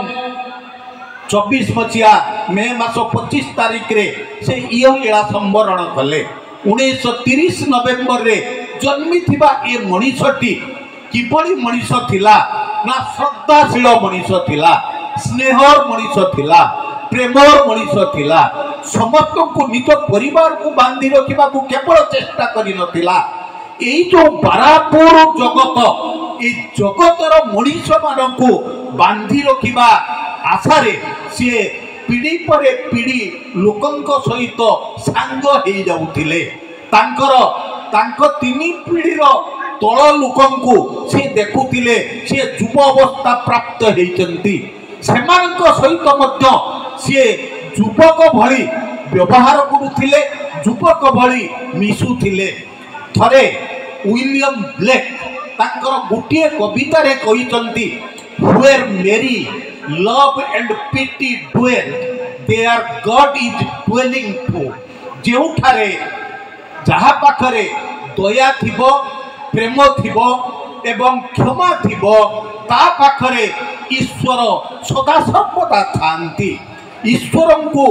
24 ମସିହା ମେ ମାସ 25 ତାରିଖରେ ସେ ଇହଲୀଳା ସମ୍ବରଣ କଲେ। 1930 ନଭେମ୍ବରରେ ଜନ୍ମିଥିବା ଏ ମଣିଷଟି କିଭଳି ମଣିଷ ଥିଲା ନା, ଶ୍ରଦ୍ଧାଶୀଳ ମଣିଷ ଥିଲା, ସ୍ନେହର ମଣିଷ ଥିଲା, ପ୍ରେମର ମଣିଷ ଥିଲା। ସମସ୍ତଙ୍କୁ ନିଜ ପରିବାରକୁ ବାନ୍ଧି ରଖିବାକୁ କେବଳ ଚେଷ୍ଟା କରିନଥିଲା। ଏଇ ଯୋଉ ବାରାପୁର ଜଗତ, ଏଇ ଜଗତର ମଣିଷମାନଙ୍କୁ ବାନ୍ଧି ରଖିବା ଆଶାରେ ସିଏ ପିଢ଼ି ପରେ ପିଢ଼ି ଲୋକଙ୍କ ସହିତ ସାଙ୍ଗ ହେଇଯାଉଥିଲେ। ତାଙ୍କ ତିନି ପିଢ଼ିର ତଳ ଲୋକଙ୍କୁ ସିଏ ଦେଖୁଥିଲେ, ସିଏ ଯୁବ ଅବସ୍ଥା ପ୍ରାପ୍ତ ହେଇଛନ୍ତି, ସେମାନଙ୍କ ସହିତ ମଧ୍ୟ ସିଏ ଯୁବକ ଭଳି ବ୍ୟବହାର କରୁଥିଲେ, ଯୁବକ ଭଳି ମିଶୁଥିଲେ। ଥରେ ୱିଲିୟମ ବ୍ଲେକ୍ ତାଙ୍କର ଗୋଟିଏ କବିତାରେ କହିଛନ୍ତି, where merry love and pity dwell, there God is dwelling too. ଯେଉଁଠାରେ ଯାହା ପାଖରେ ଦୟା ଥିବ, ପ୍ରେମ ଥିବ ଏବଂ କ୍ଷମା ଥିବ, ତା ପାଖରେ ଈଶ୍ୱର ସଦାସର୍ବଦା ଥାଆନ୍ତି। ଈଶ୍ୱରଙ୍କୁ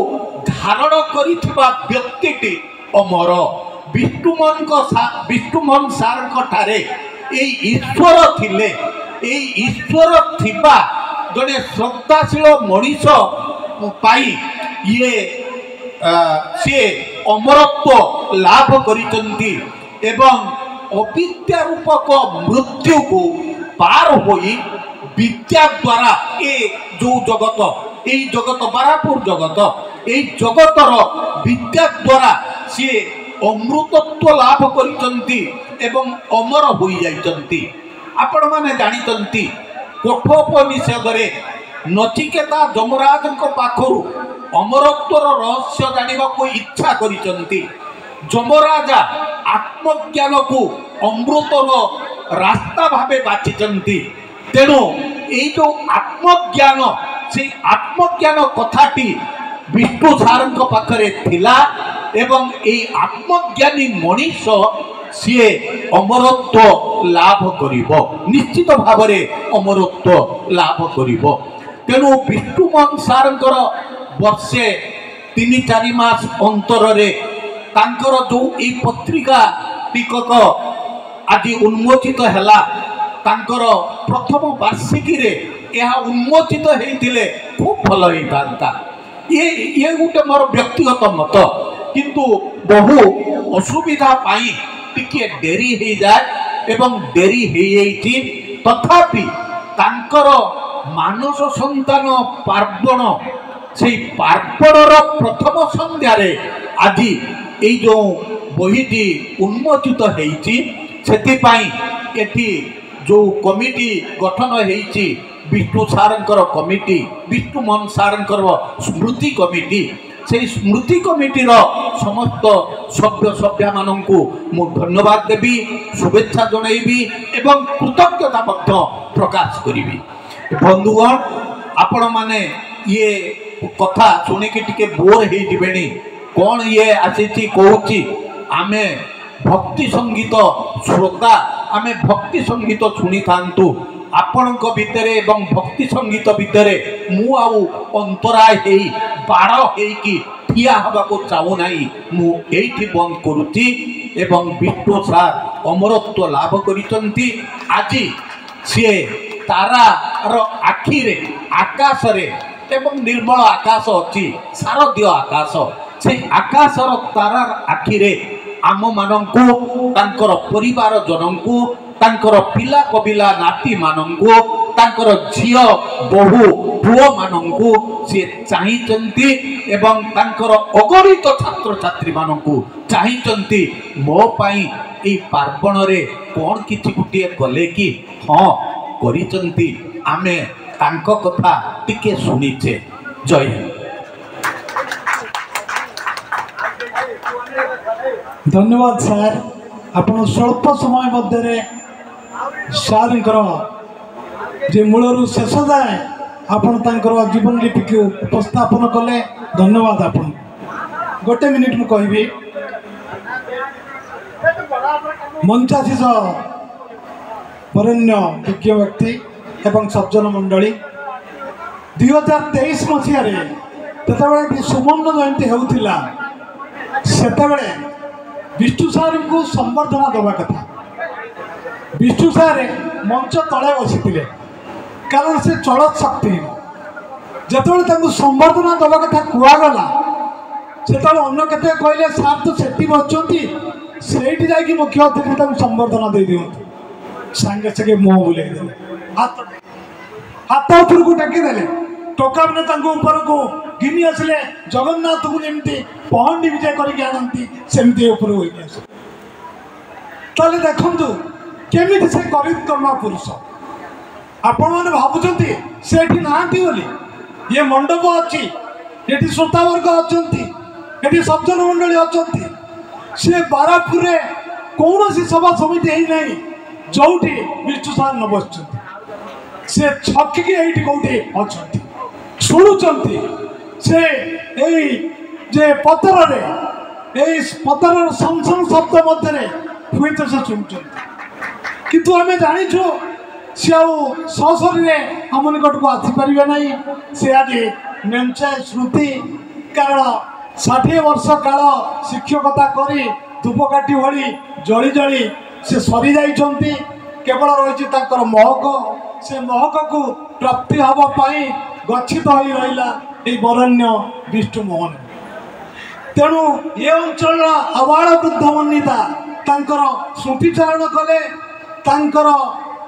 ଧାରଣ କରିଥିବା ବ୍ୟକ୍ତିଟି ଅମର। ବିଷ୍ଣୁମୋହନ ସାର୍ଙ୍କ ଠାରେ ଏଇ ଈଶ୍ୱର ଥିଲେ। ଏଇ ଈଶ୍ୱର ଥିବା ଜଣେ ଶ୍ରଦ୍ଧାଶୀଳ ମଣିଷ ପାଇଁ ଇଏ ସିଏ ଅମରତ୍ୱ ଲାଭ କରିଛନ୍ତି ଏବଂ ଅବିଦ୍ୟା ରୂପକ ମୃତ୍ୟୁକୁ ପାର ହୋଇ ବିଦ୍ୟା ଦ୍ୱାରା ଏ ଯୋଉ ଜଗତ, ଏଇ ଜଗତ ବାରାପୁର ଜଗତ, ଏଇ ଜଗତର ବିଦ୍ୟା ଦ୍ୱାରା ସିଏ ଅମୃତତ୍ୱ ଲାଭ କରିଛନ୍ତି ଏବଂ ଅମର ହୋଇଯାଇଛନ୍ତି। ଆପଣମାନେ ଜାଣିଛନ୍ତି କୋଠୋପନିଷଦରେ ନଚିକେତା ଯମରାଜଙ୍କ ପାଖରୁ ଅମରତ୍ୱର ରହସ୍ୟ ଜାଣିବାକୁ ଇଚ୍ଛା କରିଛନ୍ତି। ଯମରାଜା ଆତ୍ମଜ୍ଞାନକୁ ଅମୃତର ରାସ୍ତା ଭାବେ ବାଛିଛନ୍ତି। ତେଣୁ ଏଇ ଯୋଉ ଆତ୍ମଜ୍ଞାନ, ସେଇ ଆତ୍ମଜ୍ଞାନ କଥାଟି ବିଷ୍ଣୁ ସାରଙ୍କ ପାଖରେ ଥିଲା ଏବଂ ଏଇ ଆତ୍ମଜ୍ଞାନୀ ମଣିଷ ସିଏ ଅମରତ୍ୱ ଲାଭ କରିବ, ନିଶ୍ଚିତ ଭାବରେ ଅମରତ୍ୱ ଲାଭ କରିବ। ତେଣୁ ବିଷ୍ଣୁମୋହନ ସାରଙ୍କର ବର୍ଷେ 3-4 ମାସ ଅନ୍ତରରେ ତାଙ୍କର ଯୋଉ ଏଇ ପତ୍ରିକା ଟିକକ ଆଜି ଉନ୍ମୋଚିତ ହେଲା, ତାଙ୍କର ପ୍ରଥମ ବାର୍ଷିକୀରେ ଏହା ଉନ୍ମୋଚିତ ହେଇଥିଲେ ଖୁବ୍ ଭଲ ହେଇଥାନ୍ତା। ଇଏ ଗୋଟେ ମୋର ବ୍ୟକ୍ତିଗତ ମତ, କିନ୍ତୁ ବହୁ ଅସୁବିଧା ପାଇଁ ଟିକିଏ ଡେରି ହେଇଯାଏ ଏବଂ ଡେରି ହେଇଯାଇଛି। ତଥାପି ତାଙ୍କର ମାନସ ସନ୍ତାନ ପାର୍ବଣ, ସେଇ ପାର୍ବଣର ପ୍ରଥମ ସନ୍ଧ୍ୟାରେ ଆଜି ଏଇ ଯେଉଁ ବହିଟି ଉନ୍ମୋଚିତ ହେଇଛି, ସେଥିପାଇଁ ଏଠି ଯେଉଁ କମିଟି ଗଠନ ହେଇଛି, ବିଷ୍ଣୁ ସାରଙ୍କର କମିଟି, ବିଷ୍ଣୁମୋହନ ସାରଙ୍କର ସ୍ମୃତି କମିଟି, ସେଇ ସ୍ମୃତି କମିଟିର ସମସ୍ତ ସଭ୍ୟ ସଭ୍ୟାମାନଙ୍କୁ ମୁଁ ଧନ୍ୟବାଦ ଦେବି, ଶୁଭେଚ୍ଛା ଜଣାଇବି ଏବଂ କୃତଜ୍ଞତା ମଧ୍ୟ ପ୍ରକାଶ କରିବି। ବନ୍ଧୁଗଣ, ଆପଣମାନେ ଇଏ କଥା ଶୁଣିକି ଟିକେ ବୋର୍ ହେଇଯିବେଣି, କ'ଣ ଇଏ ଆସିଛି କହୁଛି। ଆମେ ଭକ୍ତି ସଙ୍ଗୀତ ଶ୍ରୋତା, ଆମେ ଭକ୍ତି ସଙ୍ଗୀତ ଶୁଣିଥାନ୍ତୁ। ଆପଣଙ୍କ ଭିତରେ ଏବଂ ଭକ୍ତି ସଙ୍ଗୀତ ଭିତରେ ମୁଁ ଆଉ ଅନ୍ତରାୟ ହେଇ ବାଡ଼ ହେଇକି ଠିଆ ହେବାକୁ ଚାହୁଁନାହିଁ। ମୁଁ ଏଇଠି ବନ୍ଦ କରୁଛି। ଏବଂ ବିଷ୍ଣୁ ସାର୍ ଅମରତ୍ୱ ଲାଭ କରିଛନ୍ତି। ଆଜି ସିଏ ତାରାର ଆଖିରେ, ଆକାଶରେ ଏବଂ ନିର୍ମଳ ଆକାଶ ଅଛି, ଶାରଦୀୟ ଆକାଶ, ସେଇ ଆକାଶର ତାରାର ଆଖିରେ ଆମମାନଙ୍କୁ, ତାଙ୍କର ପରିବାର ଜନଙ୍କୁ, ତାଙ୍କର ପିଲା କବିଲା ନାତିମାନଙ୍କୁ, ତାଙ୍କର ଝିଅ ବୋହୂ ପୁଅମାନଙ୍କୁ ସିଏ ଚାହିଁଛନ୍ତି ଏବଂ ତାଙ୍କର ଅଗଣିତ ଛାତ୍ରଛାତ୍ରୀମାନଙ୍କୁ ଚାହିଁଛନ୍ତି। ମୋ ପାଇଁ ଏଇ ପାର୍ବଣରେ କ'ଣ କିଛି ଗୋଟିଏ କଲେ କି? ହଁ, କରିଛନ୍ତି। ଆମେ ତାଙ୍କ କଥା ଟିକେ ଶୁଣିଛେ। ଜୟ ହିନ୍ଦ। ଧନ୍ୟବାଦ ସାର୍, ଆପଣ ସ୍ୱଳ୍ପ ସମୟ ମଧ୍ୟରେ ସାର୍ଙ୍କର ଯେ ମୂଳରୁ ଶେଷ ଯାଏ ଆପଣ ତାଙ୍କର ଜୀବନଲିପିକୁ ଉପସ୍ଥାପନ କଲେ, ଧନ୍ୟବାଦ ଆପଣଙ୍କୁ। ଗୋଟେ ମିନିଟ୍ ମୁଁ କହିବି, ମଞ୍ଚାଶିଷ ବରେଣ୍ୟ ବିଜ୍ଞ ବ୍ୟକ୍ତି ଏବଂ ସଜ୍ଜନ ମଣ୍ଡଳୀ, 2023 ମସିହାରେ ଯେତେବେଳେ ଏଠି ସୁବର୍ଣ୍ଣ ଜୟନ୍ତୀ ହେଉଥିଲା, ସେତେବେଳେ ବିଷ୍ଣୁ ସାର୍ଙ୍କୁ ସମ୍ବର୍ଦ୍ଧନା ଦେବା କଥା। ବିଷ୍ଣୁ ସାର୍ ମଞ୍ଚ ତଳେ ବସିଥିଲେ, କାରଣ ସେ ଚଳତ୍ ଶକ୍ତିହୀନ। ଯେତେବେଳେ ତାଙ୍କୁ ସମ୍ବର୍ଦ୍ଧନା ଦେବା କଥା କୁହାଗଲା, ସେତେବେଳେ ଅନ୍ୟ କେତେ କହିଲେ ସାର୍ ତ ସେଠି ବସିଛନ୍ତି, ସେଇଠି ଯାଇକି ମୁଖ୍ୟ ଅତିଥି ତାଙ୍କୁ ସମ୍ବର୍ଦ୍ଧନା ଦେଇ ଦିଅନ୍ତୁ। ସାଙ୍ଗେ ସାଙ୍ଗେ ମୁହଁ ବୁଲେଇ ଦେଲେ, ହାତ ଉପରକୁ ଟେକିଦେଲେ, ଟୋକାମାନେ ତାଙ୍କୁ ଉପରକୁ ଘିନି ଆସିଲେ। ଜଗନ୍ନାଥଙ୍କୁ ଯେମିତି ପହଣ୍ଡି ବିଜୟ କରିକି ଆଣନ୍ତି ସେମିତି ଉପରକୁ ଘିନି ଆସିଲେ। ତାହେଲେ ଦେଖନ୍ତୁ କେମିତି ସେ କରିକର୍ମା ପୁରୁଷ। ଆପଣମାନେ ଭାବୁଛନ୍ତି ସେ ଏଠି ନାହାନ୍ତି ବୋଲି, ଇଏ ମଣ୍ଡପ ଅଛି, ଏଠି ଶ୍ରୋତାବର୍ଗ ଅଛନ୍ତି, ଏଠି ସଜ୍ଜନ ମଣ୍ଡଳୀ ଅଛନ୍ତି। ସେ ବାରାପୁରରେ କୌଣସି ସଭା ସମିତି ହେଇନାହିଁ ଯୋଉଠି ବିଷ୍ଣୁ ସାର୍ ନ ବସିଛନ୍ତି। ସେ ଛକିକି ଏଇଠି କୋଉଠି ଅଛନ୍ତି, ଶୁଣୁଛନ୍ତି। ସେ ଏଇ ଯେ ପତରରେ, ଏଇ ପତରର ସଂସଂ ଶବ୍ଦ ମଧ୍ୟରେ ହୁଏତ ସେ ଶୁଣୁଛନ୍ତି, କିନ୍ତୁ ଆମେ ଜାଣିଛୁ ସେ ଆଉ ସଶରୀରେ ଆମ ନିକଟକୁ ଆସିପାରିବେ ନାହିଁ। ସେ ଆଜି ମେଞ୍ଚାଏ ସ୍ମୃତି, କାରଣ 60 ବର୍ଷ କାଳ ଶିକ୍ଷକତା କରି ଧୂପକାଠି ଭଳି ଜଳି ଜଳି ସେ ସରିଯାଇଛନ୍ତି। କେବଳ ରହିଛି ତାଙ୍କର ମହକ। ସେ ମହକକୁ ପ୍ରାପ୍ତି ହେବା ପାଇଁ ଗଚ୍ଛିତ ହୋଇ ରହିଲା ଏଇ ବରଣ୍ୟ ବିଷ୍ଣୁ ମୋହନ। ତେଣୁ ଏ ଅଞ୍ଚଳର ଆବାଳ ବୃଦ୍ଧ ବନିତା ତାଙ୍କର ସ୍ମୃତିଚାରଣ କଲେ, ତାଙ୍କର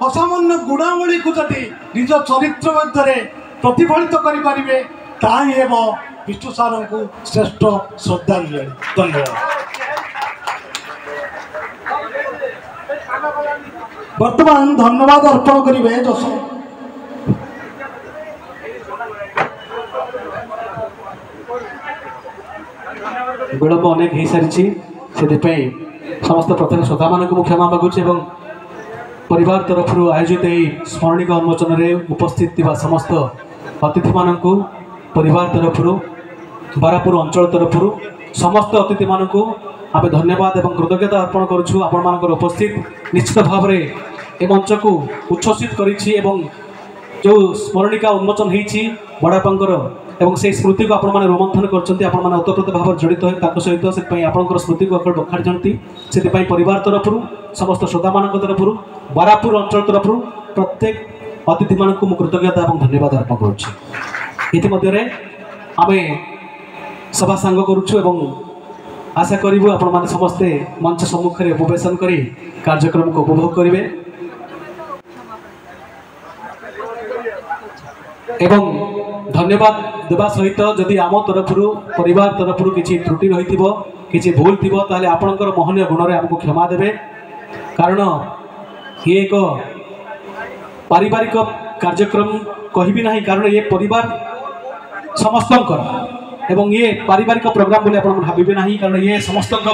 ଅସାମାନ୍ୟ ଗୁଣାବଳୀକୁ ଯଦି ନିଜ ଚରିତ୍ର ମଧ୍ୟରେ ପ୍ରତିଫଳିତ କରିପାରିବେ, ତାହା ହିଁ ହେବ ବିଷ୍ଣୁ ସାରଙ୍କୁ ଶ୍ରେଷ୍ଠ ଶ୍ରଦ୍ଧାଞ୍ଜଳି। ଧନ୍ୟବାଦ। ବର୍ତ୍ତମାନ ଧନ୍ୟବାଦ ଅର୍ପଣ କରିବେ ଯଶ। ବିଳମ୍ବ ଅନେକ ହେଇସାରିଛି, ସେଥିପାଇଁ ସମସ୍ତ ପ୍ରତ୍ୟେକ ଶ୍ରୋତାମାନଙ୍କୁ ମୁଁ କ୍ଷମା ମାଗୁଛି ଏବଂ ପରିବାର ତରଫରୁ ଆୟୋଜିତ ଏହି ସ୍ମରଣିକା ଉନ୍ମୋଚନରେ ଉପସ୍ଥିତ ଥିବା ସମସ୍ତ ଅତିଥିମାନଙ୍କୁ ପରିବାର ତରଫରୁ, ବାରାପୁର ଅଞ୍ଚଳ ତରଫରୁ ସମସ୍ତ ଅତିଥିମାନଙ୍କୁ ଆମେ ଧନ୍ୟବାଦ ଏବଂ କୃତଜ୍ଞତା ଅର୍ପଣ କରୁଛୁ। ଆପଣମାନଙ୍କର ଉପସ୍ଥିତ ନିଶ୍ଚିତ ଭାବରେ ଏ ମଞ୍ଚକୁ ଉଚ୍ଛ୍ୱସିତ କରିଛି ଏବଂ ଯେଉଁ ସ୍ମରଣିକା ଉନ୍ମୋଚନ ହେଇଛି ବଡ଼ବାପାଙ୍କର ଏବଂ ସେଇ ସ୍ମୃତିକୁ ଆପଣମାନେ ରୋମନ୍ଥନ କରିଛନ୍ତି, ଆପଣମାନେ ଓତପ୍ରୋତ ଭାବରେ ଜଡ଼ିତ ହୋଇ ତାଙ୍କ ସହିତ, ସେଥିପାଇଁ ଆପଣଙ୍କର ସ୍ମୃତିକୁ ଆପଣ ବଖାଣିଛନ୍ତି। ସେଥିପାଇଁ ପରିବାର ତରଫରୁ, ସମସ୍ତ ଶ୍ରୋତାମାନଙ୍କ ତରଫରୁ, ବାରାପୁର ଅଞ୍ଚଳ ତରଫରୁ ପ୍ରତ୍ୟେକ ଅତିଥିମାନଙ୍କୁ ମୁଁ କୃତଜ୍ଞତା ଏବଂ ଧନ୍ୟବାଦ ଅର୍ପଣ କରୁଛି। ଇତିମଧ୍ୟରେ ଆମେ ସଭା ସାଙ୍ଗ କରୁଛୁ ଏବଂ ଆଶା କରିବୁ ଆପଣମାନେ ସମସ୍ତେ ମଞ୍ଚ ସମ୍ମୁଖରେ ଉପବେଶନ କରି କାର୍ଯ୍ୟକ୍ରମକୁ ଉପଭୋଗ କରିବେ ଏବଂ ଧନ୍ୟବାଦ ଦେବା ସହିତ ଯଦି ଆମ ତରଫରୁ, ପରିବାର ତରଫରୁ କିଛି ତ୍ରୁଟି ରହିଥିବ, କିଛି ଭୁଲ ଥିବ, ତାହେଲେ ଆପଣଙ୍କର ମହନୀୟ ଗୁଣରେ ଆମକୁ କ୍ଷମା ଦେବେ। କାରଣ ଇଏ ଏକ ପାରିବାରିକ କାର୍ଯ୍ୟକ୍ରମ କହିବି ନାହିଁ, କାରଣ ଇଏ ପରିବାର ସମସ୍ତଙ୍କର ଏବଂ ଇଏ ପାରିବାରିକ ପ୍ରୋଗ୍ରାମ ବୋଲି ଆପଣ ଭାବିବେ ନାହିଁ, କାରଣ ଇଏ ସମସ୍ତଙ୍କ